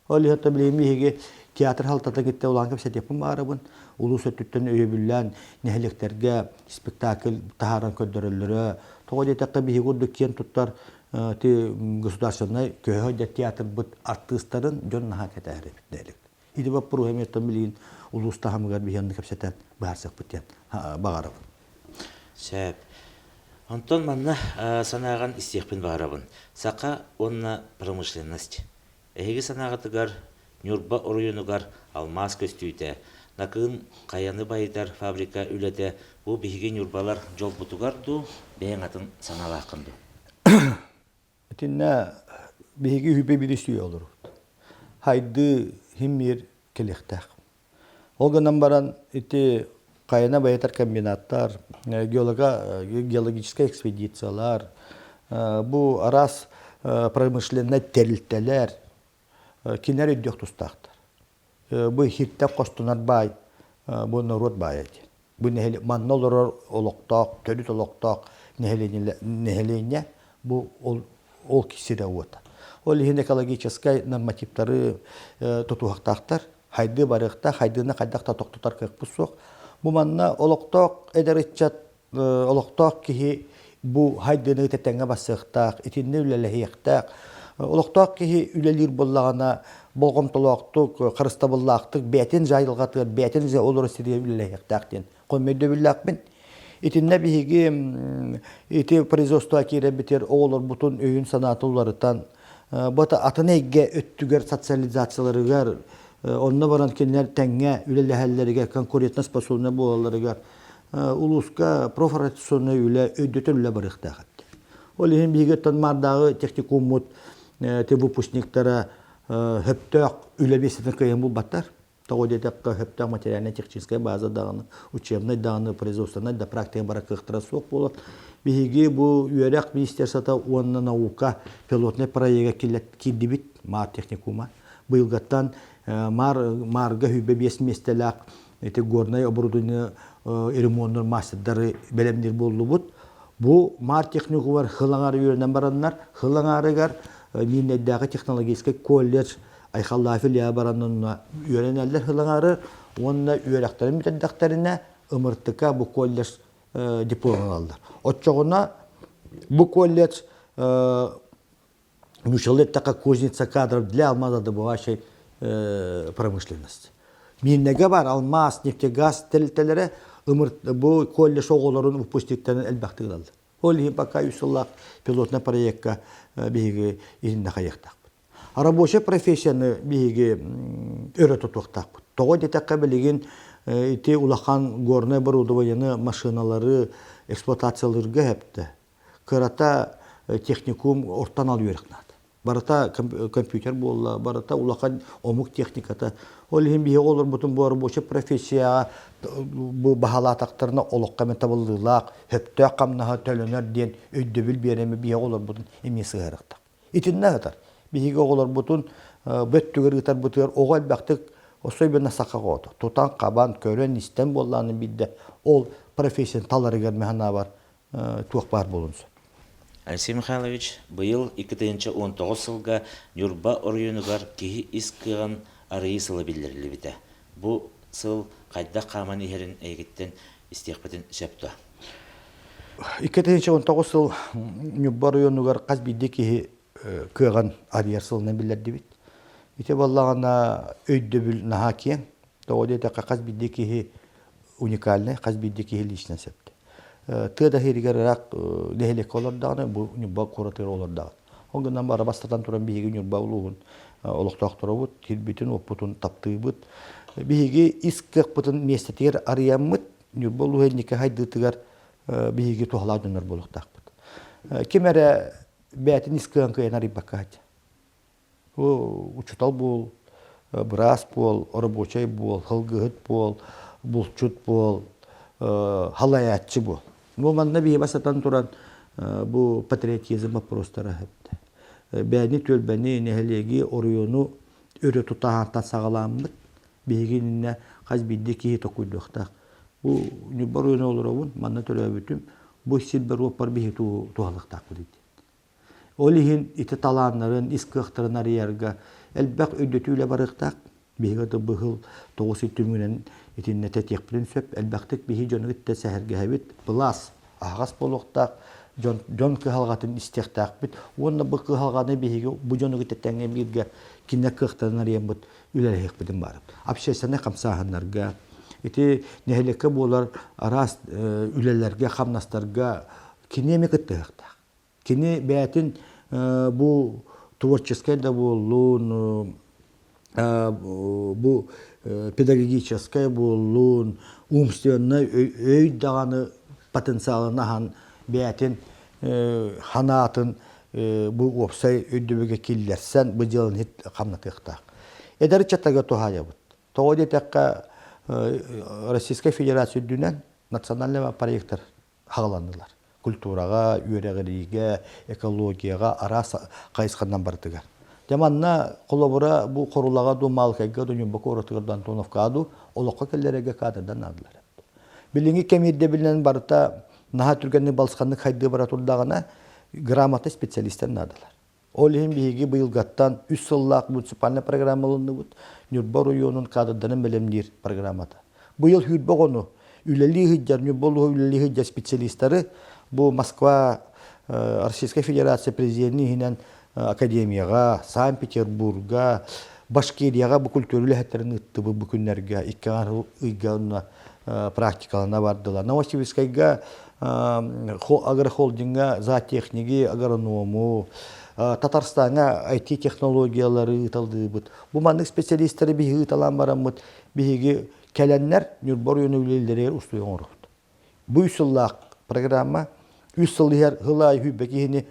Ол иһин билигин биһиги театр халтата кытта улахан кэпсэтиэхпин баарабын. Улуус өттүттэн өйөбүллээн нэһилиэктэргэ спектакль таһааран көрдөрөллөрө. Тоҕо диэтэххэ биһиги курдук киэн туттар ти государственнай көһө сылдьар театрбыт артыыстарын дьон наһаа кэтэһэр эбит нэһилиэк. Ити боппуруоһу эмиэ билигин улуус таһымыгар биһи онно кэпсэтэн быһаарсыахпыт диэн баҕарабын. Сөп. Онтон манна санааҕын истиэхпин баҕарабын. Саха уонна промышленность. Эһиги санааҕытыгар Ньурба оройуонугар алмаас көстүүтэ, Накыын хайаны байытар фабрика үлэтэ бу биһиги ньурбалар дьолбутугар дуу, бэйэҥ атын санаалааххын дуу? Итиннэ биһиги үһүбэ биир сүүйэ олорбут. Хайдыы химмиир кэлиэхтээх. Ол гынан баран ити хайаны байытар комбинаттар, геологическай экспедициялар, бу араас промышленнай тэрилтэлэр кинилэр өйдүөх тустаахтар. Бу иһиттэн хостонор баай бу норуот баайа диэн. Бу манна олорор олохтоох, төрүт олохтоох нэһилиэнньэ бу ол, ол сирэ-уота. Ол иһин экологическай нормативтары тутуһахтаахтар, хайдыы барыахтаах, хайдыыны хайдах да тохтотор кыахпыт суох. Бу манна олохтоох эдэр ыччат олохтоох киһи бу хайдыыны тэтэҥҥэ бассыахтаах, итиннэ үлэлэһиэхтээх. Олохтоох киһи үлэлиир буоллаҕына болҕомтолоохтук, харыстабыллаахтык бэйэтин дьайылҕатыгар, бэйэтин дьэ олорор сиригэр үлэлэһиэхтээх диэн хомойдобүллээхпин. Итиннэ биһиги ити производство киирэрбитигэр оҕолорбутун өйүн-санаатын уларытан, бу атын эйгэ өттүгэр социализацияларыгар, онно баран кинилэр тэҥҥэ үлэлэһэллэригэр, конкурентоспособнай буолалларыгар улууска профориентационнай үлэ, өйдөтөр үлэ барыахтаах эбит. Ол иһин биһиги оттон Маардааҕы техникуммут те выпускниктара хөптөөх үлэ миэстэтин кыайан булбаттар. Тоҕо диэтэххэ, сөптөөх материально-техническай база даҕаны, учебнай даҕаны, производственнай да практика бара кыахтара суох буолан, биһиги бу үөрэх министерствота уонна наука пилотнай проега киирдибит Маар техникума. Быйылгаттан Маар Маарга сүүрбэ биэс миэстэлээх ити горнай оборудование ремоннуур мастердары бэлэмниир буоллубут. Бу Маар техникумар хыл аҥаары үөрэнэн бараннар, хыл аҥаарыгар Миирнэйдээҕи технологическай колледж Айхаллаах Илья баран онно үөрэнэллэр хыл аҥаары уонна үөрэхтэрин бүтэрдэхтэринэ ымыртыка бу колледж диплом ылаллар. Оччоҕуна бу колледж нууччалыы эттэххэ кузница кадров для алмазодобывающей промышленности. Миирнэгэ бар алмаас, нефтегаз тэрилтэлэрэ бу колледж оҕолорун выпускниктарын элбэхтик ылаллар. Ол иһин пока үс сыллаах пилотный проекка биһиги иһиннэ хайыахтаахпыт. Рабочай профессияны биһиги өрө тутуохтаахпыт. Тоҕо диэтэххэ билигин ити улахан горнай оборудованиены, машиналары эксплуатациялыырга эптэ. Кырата техникум ортан ал үөрэх наада. Барыта компьютер буолла, барыта улахан омук техниката. Ол иһин биһиги олорбутун бу рабочай профессияҕа бу баһалаатахтарына олоххо эмэ табыллыылаах, сөптөөх хамнаһа төлөнөр диэн өйдөбүл биэрэми биһиги олорбутун эмиэ сыһыарыахтаах. Итиннэ ыытар. Биһиги оҕолорбутун бу өттүгэр ыытарбытыгар оҕо элбэхтик особенно саха оҕото тутан-хабан, көрөн-истэн буоллаҕына биирдэ ол профессияны таларыгар мин санаабар туох баар буолуон сөп. Алексей Михайлович, быйыл 2019 сылга Ньурба оройуонугар киһи ис кыаҕын арыйыы сыла биллэриллибитэ. Бу сыл хайдах хааман иһэрин эйигиттэн истиэхпитин сөп дуо? 2019 сыл Ньурба оройуонугар хас биирдии киһи кыаҕын арыйар сылынан биллэрдибит. Ити буоллаҕына өйдөбүл наһаа киэҥ. Тоҕо диэтэххэ хас биирдии киһи уникальнай, хас биирдии киһи личность эбит. Тыа да иһигэр ыраах нэһилиэккэ олордоҕуна, бу Ньурба куоратыгар олордоҕун. Ол гынан бара бастатан туран биһиги Ньурба улууһун олохтоохторобут, сирбитин-уоппутун таптыыбыт. Биһиги ис кыахпытын миэстэтигэр арыйаммыт, Ньурба улууһа инники хайдыытыгар биһиги туһалаах дьоннор буолуохтаахпыт. Ким эрэ бэйэтин ис кыаҕын кыайан арыйбакка сылдьар. Учуутал буол, быраас буол, оробуочай буол, сылгыһыт буол, булчут буол, халайааччы буол. Бу манна биһи бастатан туран бу патриотизм вопростара эптэ. Бэйэни түөлбэни, нэһилиэги, оройуону өрө тутаһантан саҕаламмыт. Биһиги иннинэ Хас биирдии киһи токуйдуохтаах. Бу Ньурба оройуона олоробун, манна төрөөбүтүм, бу сирбэр-уоппар биһи туһалыахтаахпыт диэн. Ол иһин ити талааннарын, ис кыахтарын арыйарга элбэх өйдөтүү үлэ барыахтаах. Биһиги да быһыл тоҕус түмүгүнэн итиннэ тэтиэхпитин сөп. Элбэхтик биһи дьону кытта сэһэргэһэбит. Былаас аһаҕас буолуохтаах, дьон, дьон кыһалҕатын истиэхтээхпит. Уонна бу кыһалҕаны биһиги бу дьону кытта тэҥҥэ бииргэ кинилэр кыахтарын арыйаммыт үлэлэһиэхпитин баар. Общественнай хамсааһыннарга, ити нэһилиэккэ буолар араас үлэлэргэ, хамнастарга кини эмиэ кыттыһыахтаах. Кини бэйэтин бу творческай да буоллун, бу педагогическай буоллун, умственнай өй даҕаны потенциалын аһан бэйэтин ханаатын бу уопсай өйдөбүлгэ киллэрсэн бу дьыаланы хамнатыахтаах. Эдэр ыччаттарга туһаайабыт. Тоҕо диэтэххэ, Российскай Федерация үрдүнэн национальный проектор хаҕаланнылар. Культураҕа, үөрэҕириигэ, экологияҕа араас хайысханан барытыгар. Дьэ манна холобура бу Хорулаҕа дуу, Маалыкайга дуу, Ньурба куоратыгар дуу, Антоновкаҕа дуу олоххо кэллэрэргэ кадрдан наадалар. Билиҥҥи кэм ирдэбилинэн барыта наһаа түргэнник балысханнык хайдыы бара турдаҕына грамотный специалистар наадалар. Ол иһин биһиги быйылгаттан үс сыллаах муниципальнай программа ылынныбыт, Ньурба оройуонун кадрдарын бэлэмниир программата. Быйыл сүүрбэ оҕону үлэлии сылдьар, Ньурба улууһа үлэлии сылдьар специалистары бу Москва Российскай Федерация президенин иһинэн академияҕа, Санкт-Петербурга, Башкирияҕа бу культура үлэһиттэрин ыыттыбыт бу күннэргэ икки ыйга онно практикалана бардылар. Новосибирскайга агрохолдинга зоотехниги, агроному, Татарстаҥҥа IT-технологиялары ыыталлыыбыт. Бу маннык специалистары биһиги ыыталаан бараммыт, биһиги кэлэннэр Ньурба оройуона үлэлэригэр устуйа оҥоробут. Бу үс сыллаах программа үс сыл иһэр сыл аайы сүүрбэ киһини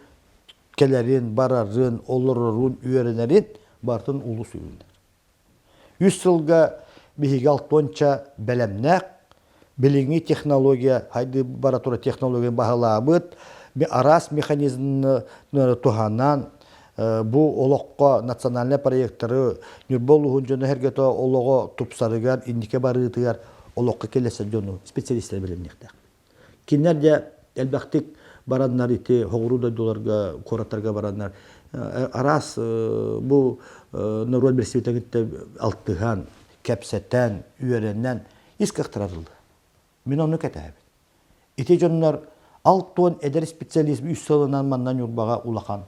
кэлэрин, барарын, олорорун, үөрэнэрин барытын улус үүнэр. Үс сылга биһиги алтонча бэлэмнээх, билиҥҥи технология, хайдыы бара турар технология баһылаабыт, араас механизмны туһанан бу олоххо национальнай проекттары Ньурба улууһун дьоно-сэргэтэ олоҕо тупсарыгар, инники барыытыгар олоххо киллэрсэр дьону специалистэр бэлэмниэхтээх. Кинилэр дьэ элбэхтик бараннар ити соҕуруу дойдуларга, куораттарга бараннар араас бу норуот бэрэстэбиитэлин кытта алтыһан, кэпсэтэн, үөрэнэн ис кыахтара арыллар. Мин ону кэтэһэбин. Ити дьоннор 60 эдэр специалист үс сылынан манна Ньурбаҕа улахан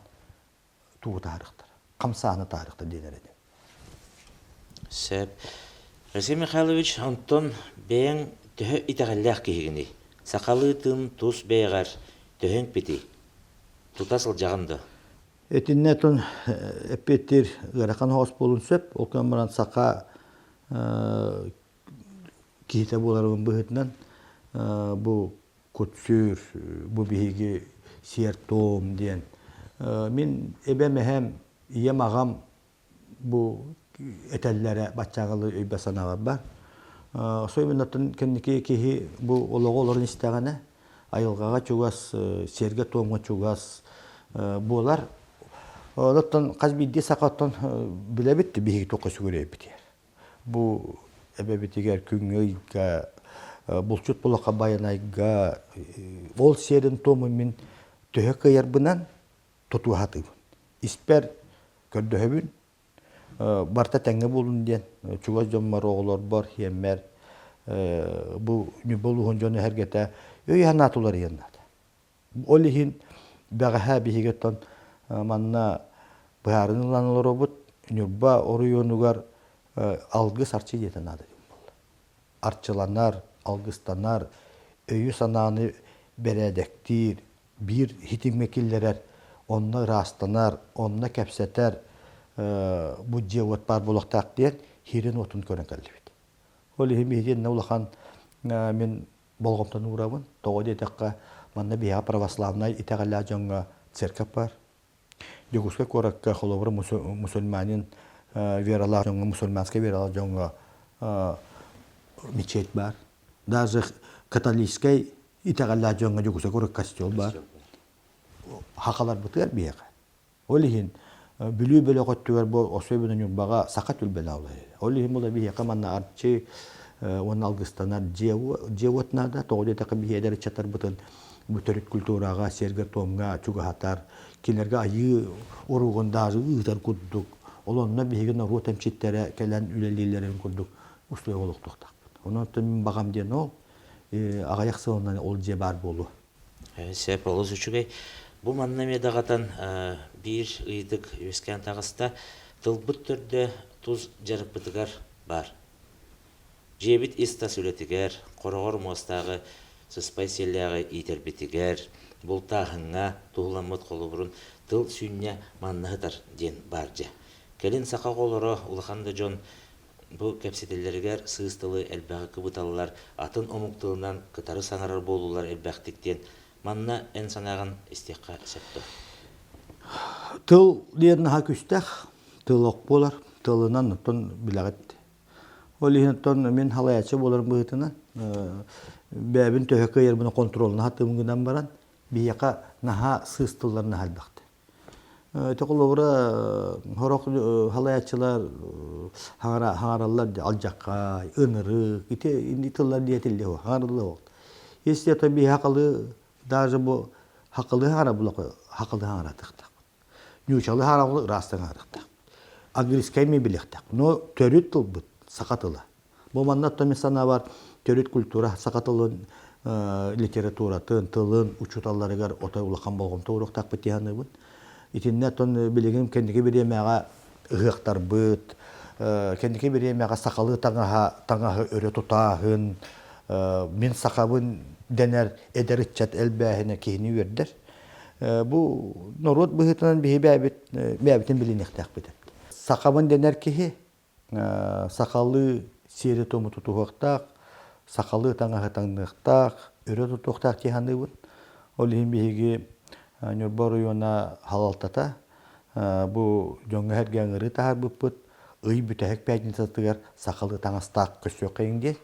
тугу таарыктар, хамсааны таарыктар диэн этим. Сөп. Алексей Михайлович, онтон бэйэҥ төһө итэҕэллээх киһигиний? Сахалыы тын тус бэйэҕэр төһө иҥпитий? Тута сылдьаҕын дуо? Итиннэ тун эппиэттиир ыарахан оҕус буолуон сөп. Ол гынан баран саха киһитэ буоларым быһыытынан бу кут-сүр, бу биһиги сиэр-туом диэн. Мин эбэм эһэм, ийэм аҕам бу этэллэрэ баччааҕылыы өйбө-санааҕа бар. Особенно кэнники киһи бу олоҕу олорон истэҕинэ айылҕаҕа чугас, сиэргэ-туомҥа чугас буолар. Оттон хас биирдии саха оттон билэбит биһиги туохха сүгүрүйэбитигэр. Бу эбэбитигэр күҥҥэ ыйга булчут булаха байанайга ол сиэрин-туомун мин төһө кыайарбынан тутуһатыбын. Испэр көрдөһөбүн, барыта тэҥҥэ буолун диэн чугас дьоммор, оҕолорбор, сиэммэр бу Ньурба улууһун дьоно эһэргэтэ өй-санаа уларыйан наада. Ол иһин бэҕэһээ биһиги оттон манна быһаарыныы ылан олоробут. Ньурба оройуонугар алгыс арчы диэтэ наада диэн буолла. Арчыланар, алгыстанар, өйү-санааны бэрээдэктиир, биир хитимҥэ киллэрэр, онно ыраастанар, онно кэпсэтэр бу дьиэ-уот баар буолуохтаах диэн сирин-уотун көрөн кэллибит. Ол иһин биһиги улахан мин болҕомтону уурабын. Тоҕо диэтэххэ, манна биһиэхэ православнай итэҕэллээх дьоҥҥо церковь баар. Дьокуускай куоракка холобура мусульманин вералаах дьоҥҥо, мусульманскай вералаах дьоҥҥо мечеть баар. Даже католическай итэҕэллээх дьоҥҥо Дьокуускай куоракка костел баар. Хахаларбытыгар биһиэхэ. Ол иһин Бүлүү бөлөх өттүгэр бу особенно Ньурбаҕа саха түлбэлээх улаһы. Ол иһин була биһиэхэ манна Арчы, уонна алгыстанар дьиэ-уот наада. Тоҕо диэтэххэ биһиги эдэр ыччаттарбытын бу төрүт культураҕа, сиэргэ-туомҥа чугаһатар, кинилэргэ айыы уругун даже ыытар курдук. Ол онно биһиги норуот эмчиттэрэ кэлэн үлэлииллэрин курдук услуга олохтуохтаахпыт. Онон мин баҕам диэн ол аҕыйах сылынан ол дьиэ баар буолуо. Сөп, олус үчүгэй. Бу манна эмиэ даҕатан биир ыйытык үөскээн таҕыста. Тылбыт төрдө тус дьарыкпытыгар баар. Дьиэбит ис-тас үлэтигэр, хороҕор муостааҕы сыспай сиэллээҕи иитэрбитигэр, бултааһыҥҥа туһуламмыт холобурун тыл сүнньэ манна сытар диэн баар дьэ. Кэлин саха оҕолоро, улахан да дьон бу кэпсэтэллэригэр сыыс тылы элбэҕи кыбыталлар, атын омук тылынан кытары саҥарар буолуулар элбэхтик диэн манна эн санааҕын истиэххэ сөп дуо? Тыл диэн наһаа күстээх, тыл ох буолар. Тылынан оттон билэҕит. Ол иһин оттон мин халайааччы буоларым быһыытынан бэйэбин төһө кыайарбын хонтуруолна сатыым гынан баран биһиэхэ наһаа сыыс тыллар наһаа элбэхтэр. Ити холобура сорох халайааччылар хаҥараллар алдьаххай, ынырык, ити инни тыллар диэтиллиэ хаҥарыллыа Если это биһи хакалы даже бу хакалы хаҥара булака хакалы хаҥаратыахтаахпыт. Ньуучалы хаҥара ыраастан хаҥарыахтаахпыт. Английскай ми билиэхтээх. Но төрүт тылбыт саха тыла. Бу манна оттон мин санаабар төрүт культура саха тылын литературатын, тылын учууталларыгар отой улахан болҕомто ууруохтаахпыт дии саныыбын. Итиннэ оттон билигин кэнники бириэмэҕэ ыһыахтарбыт, кэнники бириэмэҕэ сахалыы таҥаһа, таҥаһы өрө тутааһын, мин сахабын дэнэр эдэр ыччат элбээһинэ киһини үөрдэр. Бу норуот быһыытынан биһи бэйэбит бэйэбитин билиниэхтээхпит. Сахабын дэнэр киһи сахалыы сиэри-туому тутуһуохтаах, сахалыы таҥаһы таҥныахтаах, өрө тутуохтаах дии саныыбын. Ол иһин биһиги Ньурба оройуона салалтата бу дьоҥҥо-сэргэ ыҥырыы таһаарбыппыт ый бүтэһик пятницатыгар сахалыы таҥастаах көрсүөххэйиҥ диэн.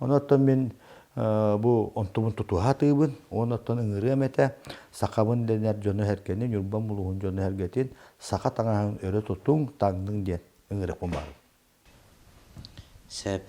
Онон мин бу онтубун тутуһа сатыыбын, уонна оттон ыҥырыам этэ сахабын дэнэр дьону-сэргэни, Ньурбам улууһун дьону-сэргэтин саха таҥаһын өрө тутуҥ, таҥныҥ диэн ыҥырыахпын баҕарабын. Сөп.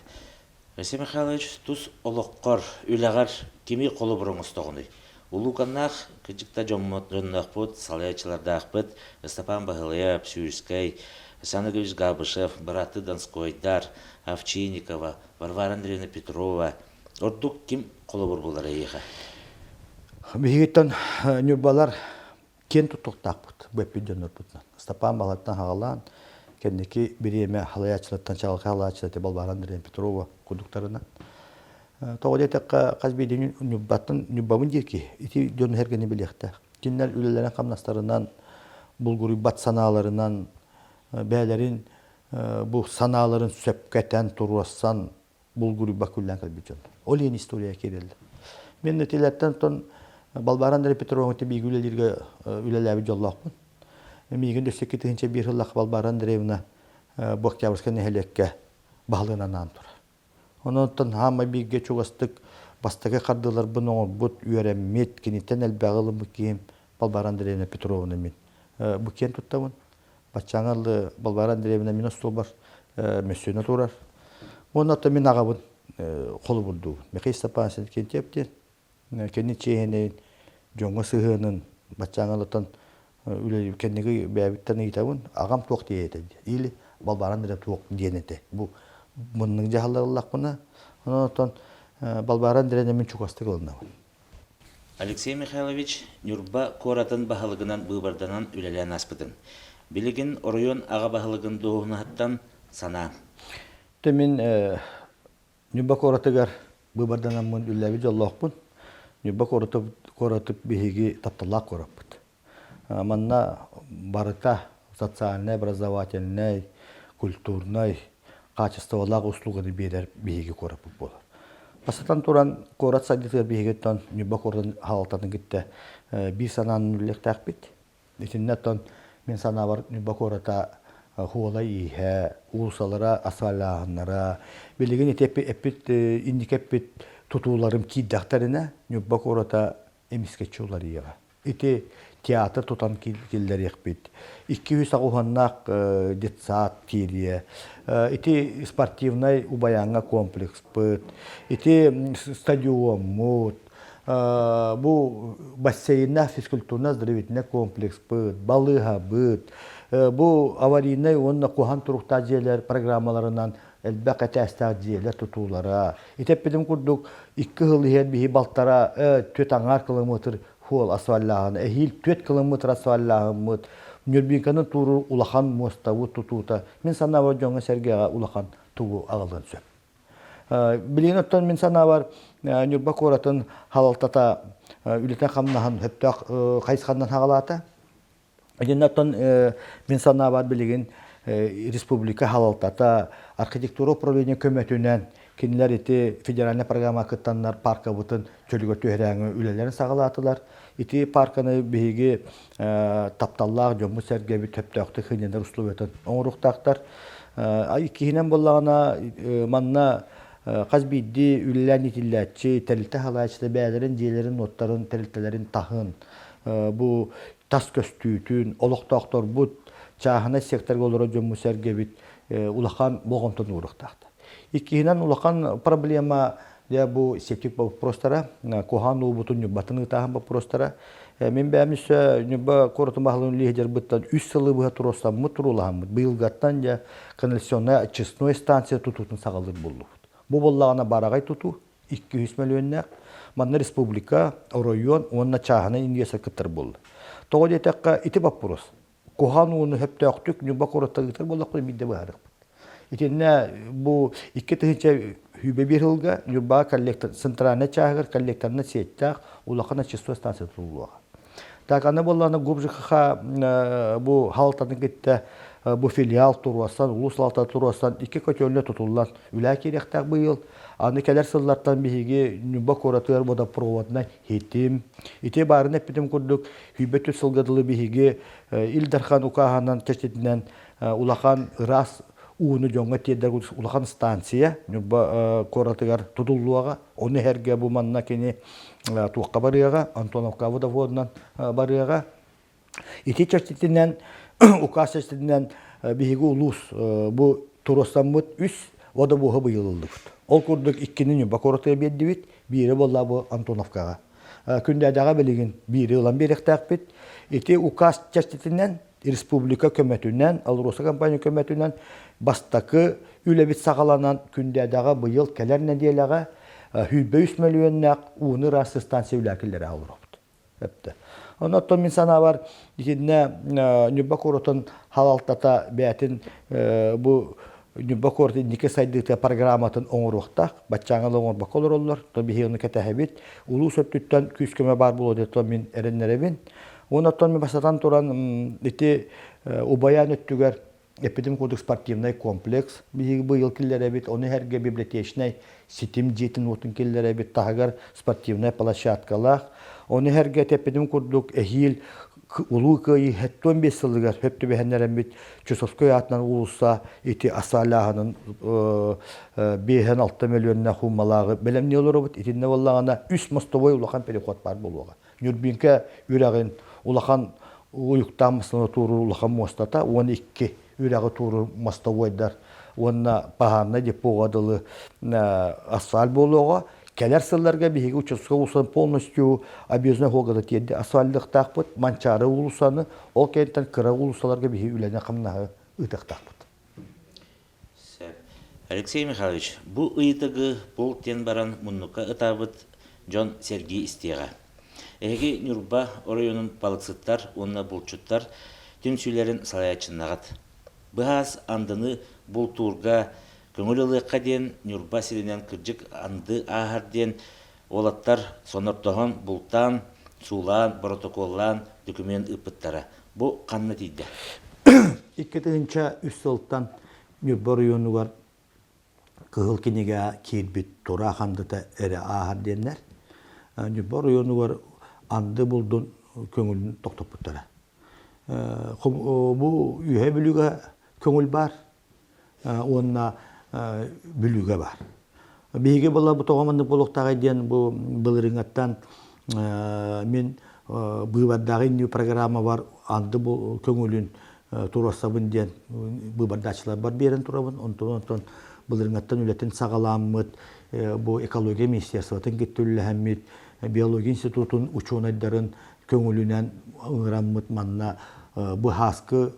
Василий Михайлович, тус олоххор, үлэҕэр кими холобур оҥостоҕунуй? Улууканнаах кырдьыкта дьоммут, дьонноохпут, салайааччылардаахпыт Ыстапаан Баһылайап, Сюрскай, Александр Григорьевич Габышев, бырааттыы Донскойдар, Овчинникова, Варвара Андреевна Петрова. Ордук ким холобур буолар эйиэхэ? Биһигиттэн Ньурбалар киэн туттуохтаахпыт бу эппит дьоннорбутунан. Степан Балаттан хаҕалаан, кэнники бириэмэ халайааччылартан чаҕылхай халайааччылар Балбаара Андреевна Петрова курдуктарынан. Тоҕо диэтэххэ, хас биирдии Ньурбаттан Ньурбабын диир киһи ити дьону сэргэни билиэхтээх. Кинилэр үлэлэрин хамнастарынан, булгуруйбат санааларынан, бэйэлэрин бу санааларын сөпкө этэн, туруорсан булгуруйбат күллээн кэлбит дьон. Ол иһин история киирэллэр. Мин итилэртэн тон Балбаара Андрей Петровна бииргэ үлэлииргэ үлэлээбит дьоллоохпун. Миигин өссө 2001 сыллаах Балбаара Андреевна бу Октябрьскай нэһилиэккэ баһылыгынан анаан турар. Онон хаамай бииргэ чугастык бастакы хардыыларбын оҥорбут, үөрэммит, киниттэн элбэҕи ылыммыт киһим Балбаара Андреевна Петровна мин. Бу киэн туттабын. Баччааҥҥа дылы Балбаара Андреевна мин остуолбар мөссүөнэ турар. Уонна оттон мин аҕабын холобурдуубун. Михаил Степанович Кентьев диэн кини чиэһинэйин, дьоҥҥо сыһыанын баччааҥҥа дылы үлэлиир кэнники бэйэбиттэн ыйытабын, аҕам туох диэ этэ или Балбаара Андреевна туох диэн этэ. Бу муннук дьаһаллар ыллахпына, онон оттон Балбаара Андреевна мин чугастык ылынабын. Алексей Михайлович Ньурба куоратын баһылыгынан быыбарданан үлэлээн ааспытын. Билигин оройуон аҕа баһылыгын дуоһунаһыттан санаа. Тэ мин Ньурба куоратыгар быыбарданаммын үлэлээбит дьоллоохпун. Ньурба куораты куораты биһиги тапталлаах куораппыт. Манна барыта социальнай, образовательнай, культурнай хаачыстыбалаах услуганы биэрэр биһиги куораппыт буолар. Бастатан туран, куорат сайдыытыгар биһигиттэн Ньурба куоратын салалтатын кытта биир санаанан үлэлиэхтээхпит. Итиннэ оттон мин санаабар Ньурба куората хуола-ииһэ, уулуссалара асфальтааһыннара, билигин ити эппит инники эппит тутууларым киирдэхтэринэ Ньурба куората эмискэччи уларыйыаҕа. Ити театр тутан киллэриэхпит. 200 аҕуһаннаах детсад киириэ. Ити спортивнай Убайааҥҥа комплекспыт, ити стадиоммут, бу бассейннаах физкультурно-оздоровительнай комплекспыт, балыыһабыт, бу аварийнай уонна куһаҕан туруктаах дьиэлэр программаларынан элбэх этээстээх дьиэлэр тутуулара. Ити эппитим курдук, икки сыл иһэр биһи балтара түөрт аҥаар километр суол асфальлааһын, эһиил 4 километр асфальлааһыммыт, Нюрбинканы туоруур улахан муостабыт тутуута мин санаабар дьоҥҥо-сэргэҕэ улахан тугу аҕалыан сөп. Билигин оттон мин санаабар Ньурба куоратын халалтата үлэтин-хамнаһын сөптөөх хайысханан хаҕалаата. Итиннэ оттон мин санаабар билигин республика халалтата архитектура управление көмөтүнэн кинилэр ити федеральнай программа кыттаннар паркабытын чөлүгэр түһэрээҥи үлэлэрин саҕалаатылар. Ити парканы биһиги тапталлаах дьоммут-сэргэбит сөптөөхтүк сынньанар условиятын оҥоруохтаахтар. Иккиһинэн буоллаҕына манна хас биирдии үлэлээн иитиллээччи, тэрилтэ салайааччыта бэйэлэрин дьиэлэрин-уоттарын, тэрилтэлэрин таһын бу тас көстүүтүн, олохтоохторбут, чааһынай секторга олорор дьоммут-сэргэбит улахан болҕомтону ууруохтаахтар. Иккиһинэн улахан проблема дьэ бу септик боппуруостара, куһаҕан уубутун Ньурбатын ыытааһын боппуруостара. Мин бэйэм өссө Ньурба куоратын баһылыгын үлэлиир үс сылы быһа туруорсаммыт, туруулаһаммыт. Быйылгаттан дьэ канализационная очистной станция тутуутун саҕалыыр буоллубут. Бу буоллаҕына бараҕай тутуу, 200 мөлүйүөннээх. Манна республика, оройуон уонна чааһынай инвестор кыттар буолла. Тоҕо диэтэххэ, ити боппуруос. Куһаҕан ууну сөптөөхтүк Ньурба куораттан ыытар буоллахпына биирдэ быһаарыахпыт. Итиннэ бу 2021 сылга Ньурбаҕа коллектор центральнай чааһыгар коллекторнай сеттээх улахан очистной станция тутуллуоҕа. Так аны буоллаҕына ГУП ЖКХ бу халтаны кытта бу филиал туруорсан, улуус салалтата туруорсан икки котельня тутуллан үлэ киириэхтээх быйыл. Аны кэлэр сыллартан биһиги Ньурба куоратыгар водопроводнай хитим. Ити баарын эппитим курдук, сүүрбэ түс сылга дылы биһиги Ил Дархан укааһынан чэрчитинэн улахан ыраас ууну дьоҥҥо тиэрдэр улахан станция Ньурба куоратыгар тутуллуоҕа. Ону иһэргэ бу манна кини туохха барыаҕа, Антоновка водоводунан барыаҕа. Ити чэрчитинэн, укаас чэрчитинэн биһиги улуус бу туруорсаммыт үс водовоһу быйыл ыллыбыт. Ол курдук иккини Ньурба куоратыгар биэрдибит, биирэ буолла бу Антоновкаҕа. Күндээдэҕэ билигин биири ылан биэриэхтээхпит. Ити укаас чэрчитинэн республика көмөтүнэн, АЛРОСА компания көмөтүнэн бастакы үлэбит саҕаланан Күндээдэҕэ быйыл кэлэр нэдиэлэҕэ 103 мөлүйүөннээх ууну ыраастыыр станция үлэҕэ киллэрэ олоробут. Эптэ. Онон мин санаабар итиннэ Ньурба куоратын халалтата бэйэтин бу Ньурба куорат инники сайдыыта программатын оҥоруохтаах. Баччааҥҥа да оҥорбокко олороллор. То биһиги ону кэтэһэбит. Улуус өттүттэн күүс-көмө баар буолуо диэн мин эрэннэрэбин. Уонна оттон мин бастатан туран ити Убайаан өттүгэр эппитим курдук спортивнай комплекс биһиги быйыл киллэрэбит, ону иһэргэ библиотечнай ситим дьиэтин уотун киллэрэбит, таһыгар спортивнай площадкалаах. Ону иһэргэ эппитим курдук эһиил Улуу Кыайыы 75 сылыгар хөп түбэһэннэрэммит Чусовской аатынан уулусса ити асаалааһынын 5-6 мөлүөннээх хууммалааҕы бэлэмнии олоробут. Итиннэ буоллаҕына үс мостовой улахан переход баар буолуоҕа. Нюрбинка үрэҕин улахан уйуктаах мастаны туоруур улахан муостата 12 үрэҕи туоруур мостовойдар уонна паһаарнай депоҕа дылы асфальт буолуоҕа. Кэлэр сылларга биһиги участковый уулуссаны полностью объездной суолга тиэрди асфальтыахтаахпыт. Манчаары уулуссаны, ол кэнниттэн кыра уулуссаларга биһиги үлэни-хамнаһы ыытыахтаахпыт. Сөп. Алексей Михайлович, бу ыйытыгы полк диэн баран муннукка ытаабыт дьон сэргии истиэҕэ. Эһиги Ньурба оройуонун балыксыттар уонна булчуттар түмсүүлэрин салайааччыннаҕыт. Быһаас андыны бултуурга көҥүл ылыахха диэн Ньурба сиринэн кырдьык анды ааһар диэн уолаттар сонордоһон, бултаан, суулаан, боротокуоллаан документ ыыппыттара. Бу ханна тиийдэ? 2003 сылтан Ньурба оройуонугар Кыһыл кинигэ киирбит тураах андыта эрэ ааһар диэннэр Ньурба оройуонугар анды булдун көҥүлүн тохтоппуттара. Бу Үөһээ Бүлүүгэ көҥүл баар уонна Бүлүүгэ баар. Биһиги була бу тоҕо маннык буолуохтааҕый диэн бу былырыыҥҥаттан мин быыбардааҕы иннүү программабар анды көҥүлүн туруорсабын диэн быыбардааччыларбар биэрэн турабын. Онтон онтон былырыҥҥаттан үлэтин саҕаламмыт бу экология министерствотын кытта үлэлэһэммит биология институтун учуонайдарын көҥүлүнэн ыҥыраммыт манна бу һааскы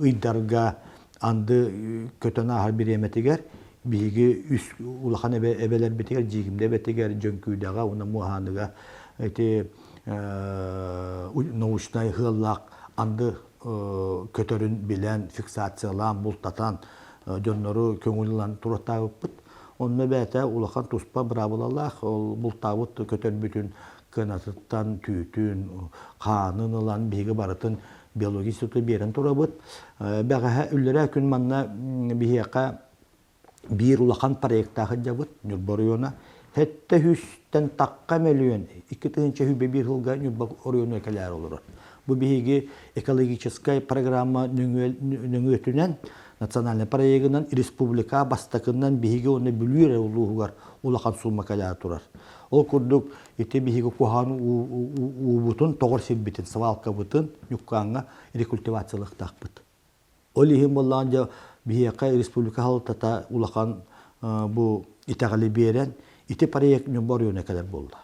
ыйдарга анды көтөн ааһар бириэмэтигэр биһиги үс улахан эбэлэрбитигэр Дьиикимдэ эбэтигэр Дьөҥкүүдэҕэ уонна Муоһааныга ити научнай ыаллаах анды көтөрүн билэн фиксациялаан бултатан дьоннору көҥүл ылан туруортаабыппыт. Онно бэйэтэ улахан туспа быраабылалаах ол бултаабыт көтөрбүтүн кынатыттан түүтүн, хаанын ылан биһиги барытын биология института биэрэн турабыт. Бэҕэһээ үллэрээ күн манна биһиэхэ биир улахан проектаах сылдьабыт Ньурба оройуона. Сэттэ сүүстэн тахха мөлүйүөн 2021 сылга Ньурба оройуонугар кэлээр олорор. Бу биһиги экологическай программа нөҥүөтүнэн национальнай проегынан республика бастакынан биһиги уонна Бүлүү эрэ улууһугар улахан сумма кэлээр турар. Ол курдук ити биһиги куһаҕан уубутун тоҕор сирбитин, свалкабытын Ньуккааҥҥа рекультивациялыахтаахпыт. Ол иһин буоллаҕын дьэ биһиэхэ республика салалтата улахан бу итэҕэли биэрэн ити проект Ньурба оройуона кэлэр буолла.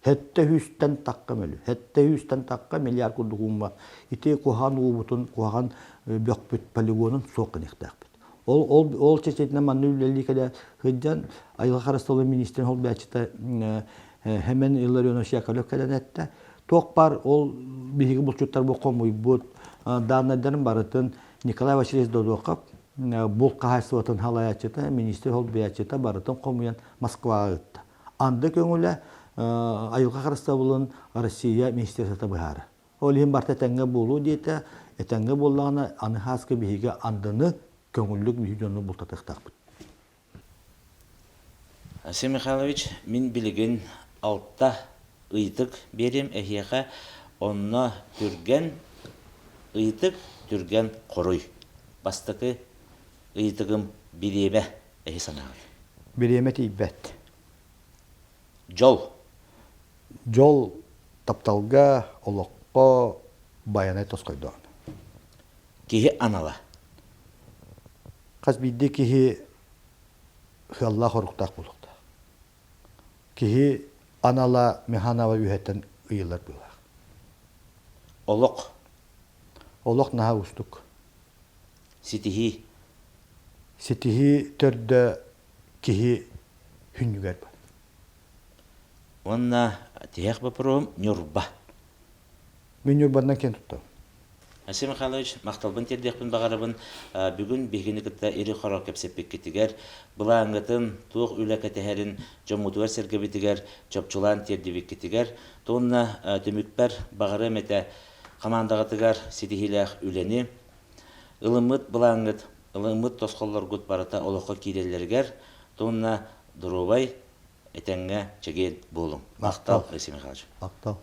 Сэттэ сүүстэн тахха мөлү, сэттэ сүүстэн тахха миллиард курдук уумма ити куһаҕан уубутун, куһаҕан бөхпүт полигонун суох гыныахтаахпыт. Ол, ол, ол чэчэтинэн манна үлэлии кэлэ сылдьан айылҕа харыстабылын министрин холбооччута Хэмэн Илларионович Яковлев кэлэн эттэ. Туох баар ол биһиги булчуттар бу хомуйбут дааннайдарын барытын Николай Васильевич Додохов булт хаһаайыстыбатын салайааччыта, министр холбуйааччыта барытын хомуйан Москваҕа ыытта. Анды көҥүлэ айылҕа харыстабылын Россия министерствота быһаарар. Ол иһин барыта этэҥҥэ буолуо диэтэ. Этэҥҥэ буоллаҕына, аны хааска биһиги андыны көҥүллүк биһиги дьону бултатыахтаахпыт. Айсен Михайлович, мин билигин алта ыйытык биэриэм эһиэхэ, онно түргэн ыйытык, түргэн хоруй. Бастакы ыйытыгым бириэмэ эһи санааҕыт? Бириэмэ тиийбэт. Дьол. Дьол тапталга, олоххо байанай тосхойдоон. Киһи анала. Хас биирдии киһи сыаллаах-соруктаах буолуохтаах. Киһи анала Миханова үөһэттэн ыйыллар быһыылаах. Олох. Олох наһаа уустук. Ситиһии. Ситиһии төрдө киһи хүннүгэр бар. Уонна тиһэх боппуруоһум Ньурба. Мин Ньурбанан киэн туттабын. Айсен Михайлович, махталбын тиэрдиэхпин баҕарабын. Бүгүн биһигини кытта ири-хоро кэпсэппиккитигэр, былааҥҥытын, туох үлэ кэтэһэрин дьоммутугар-сэргэбитигэр чопчулаан тиэрдибиккитигэр, уонна түмүкпэр баҕарыам этэ хамаандаҕытыгар ситиһиилээх үлэни, ылыммыт былааҥҥыт, ылыммыт тосхоллоргут барыта олоххо киирэллэригэр, уонна доруобай, этэҥҥэ чэгиэн буолуҥ. Махтал, Алексей Михайлович. Махтал.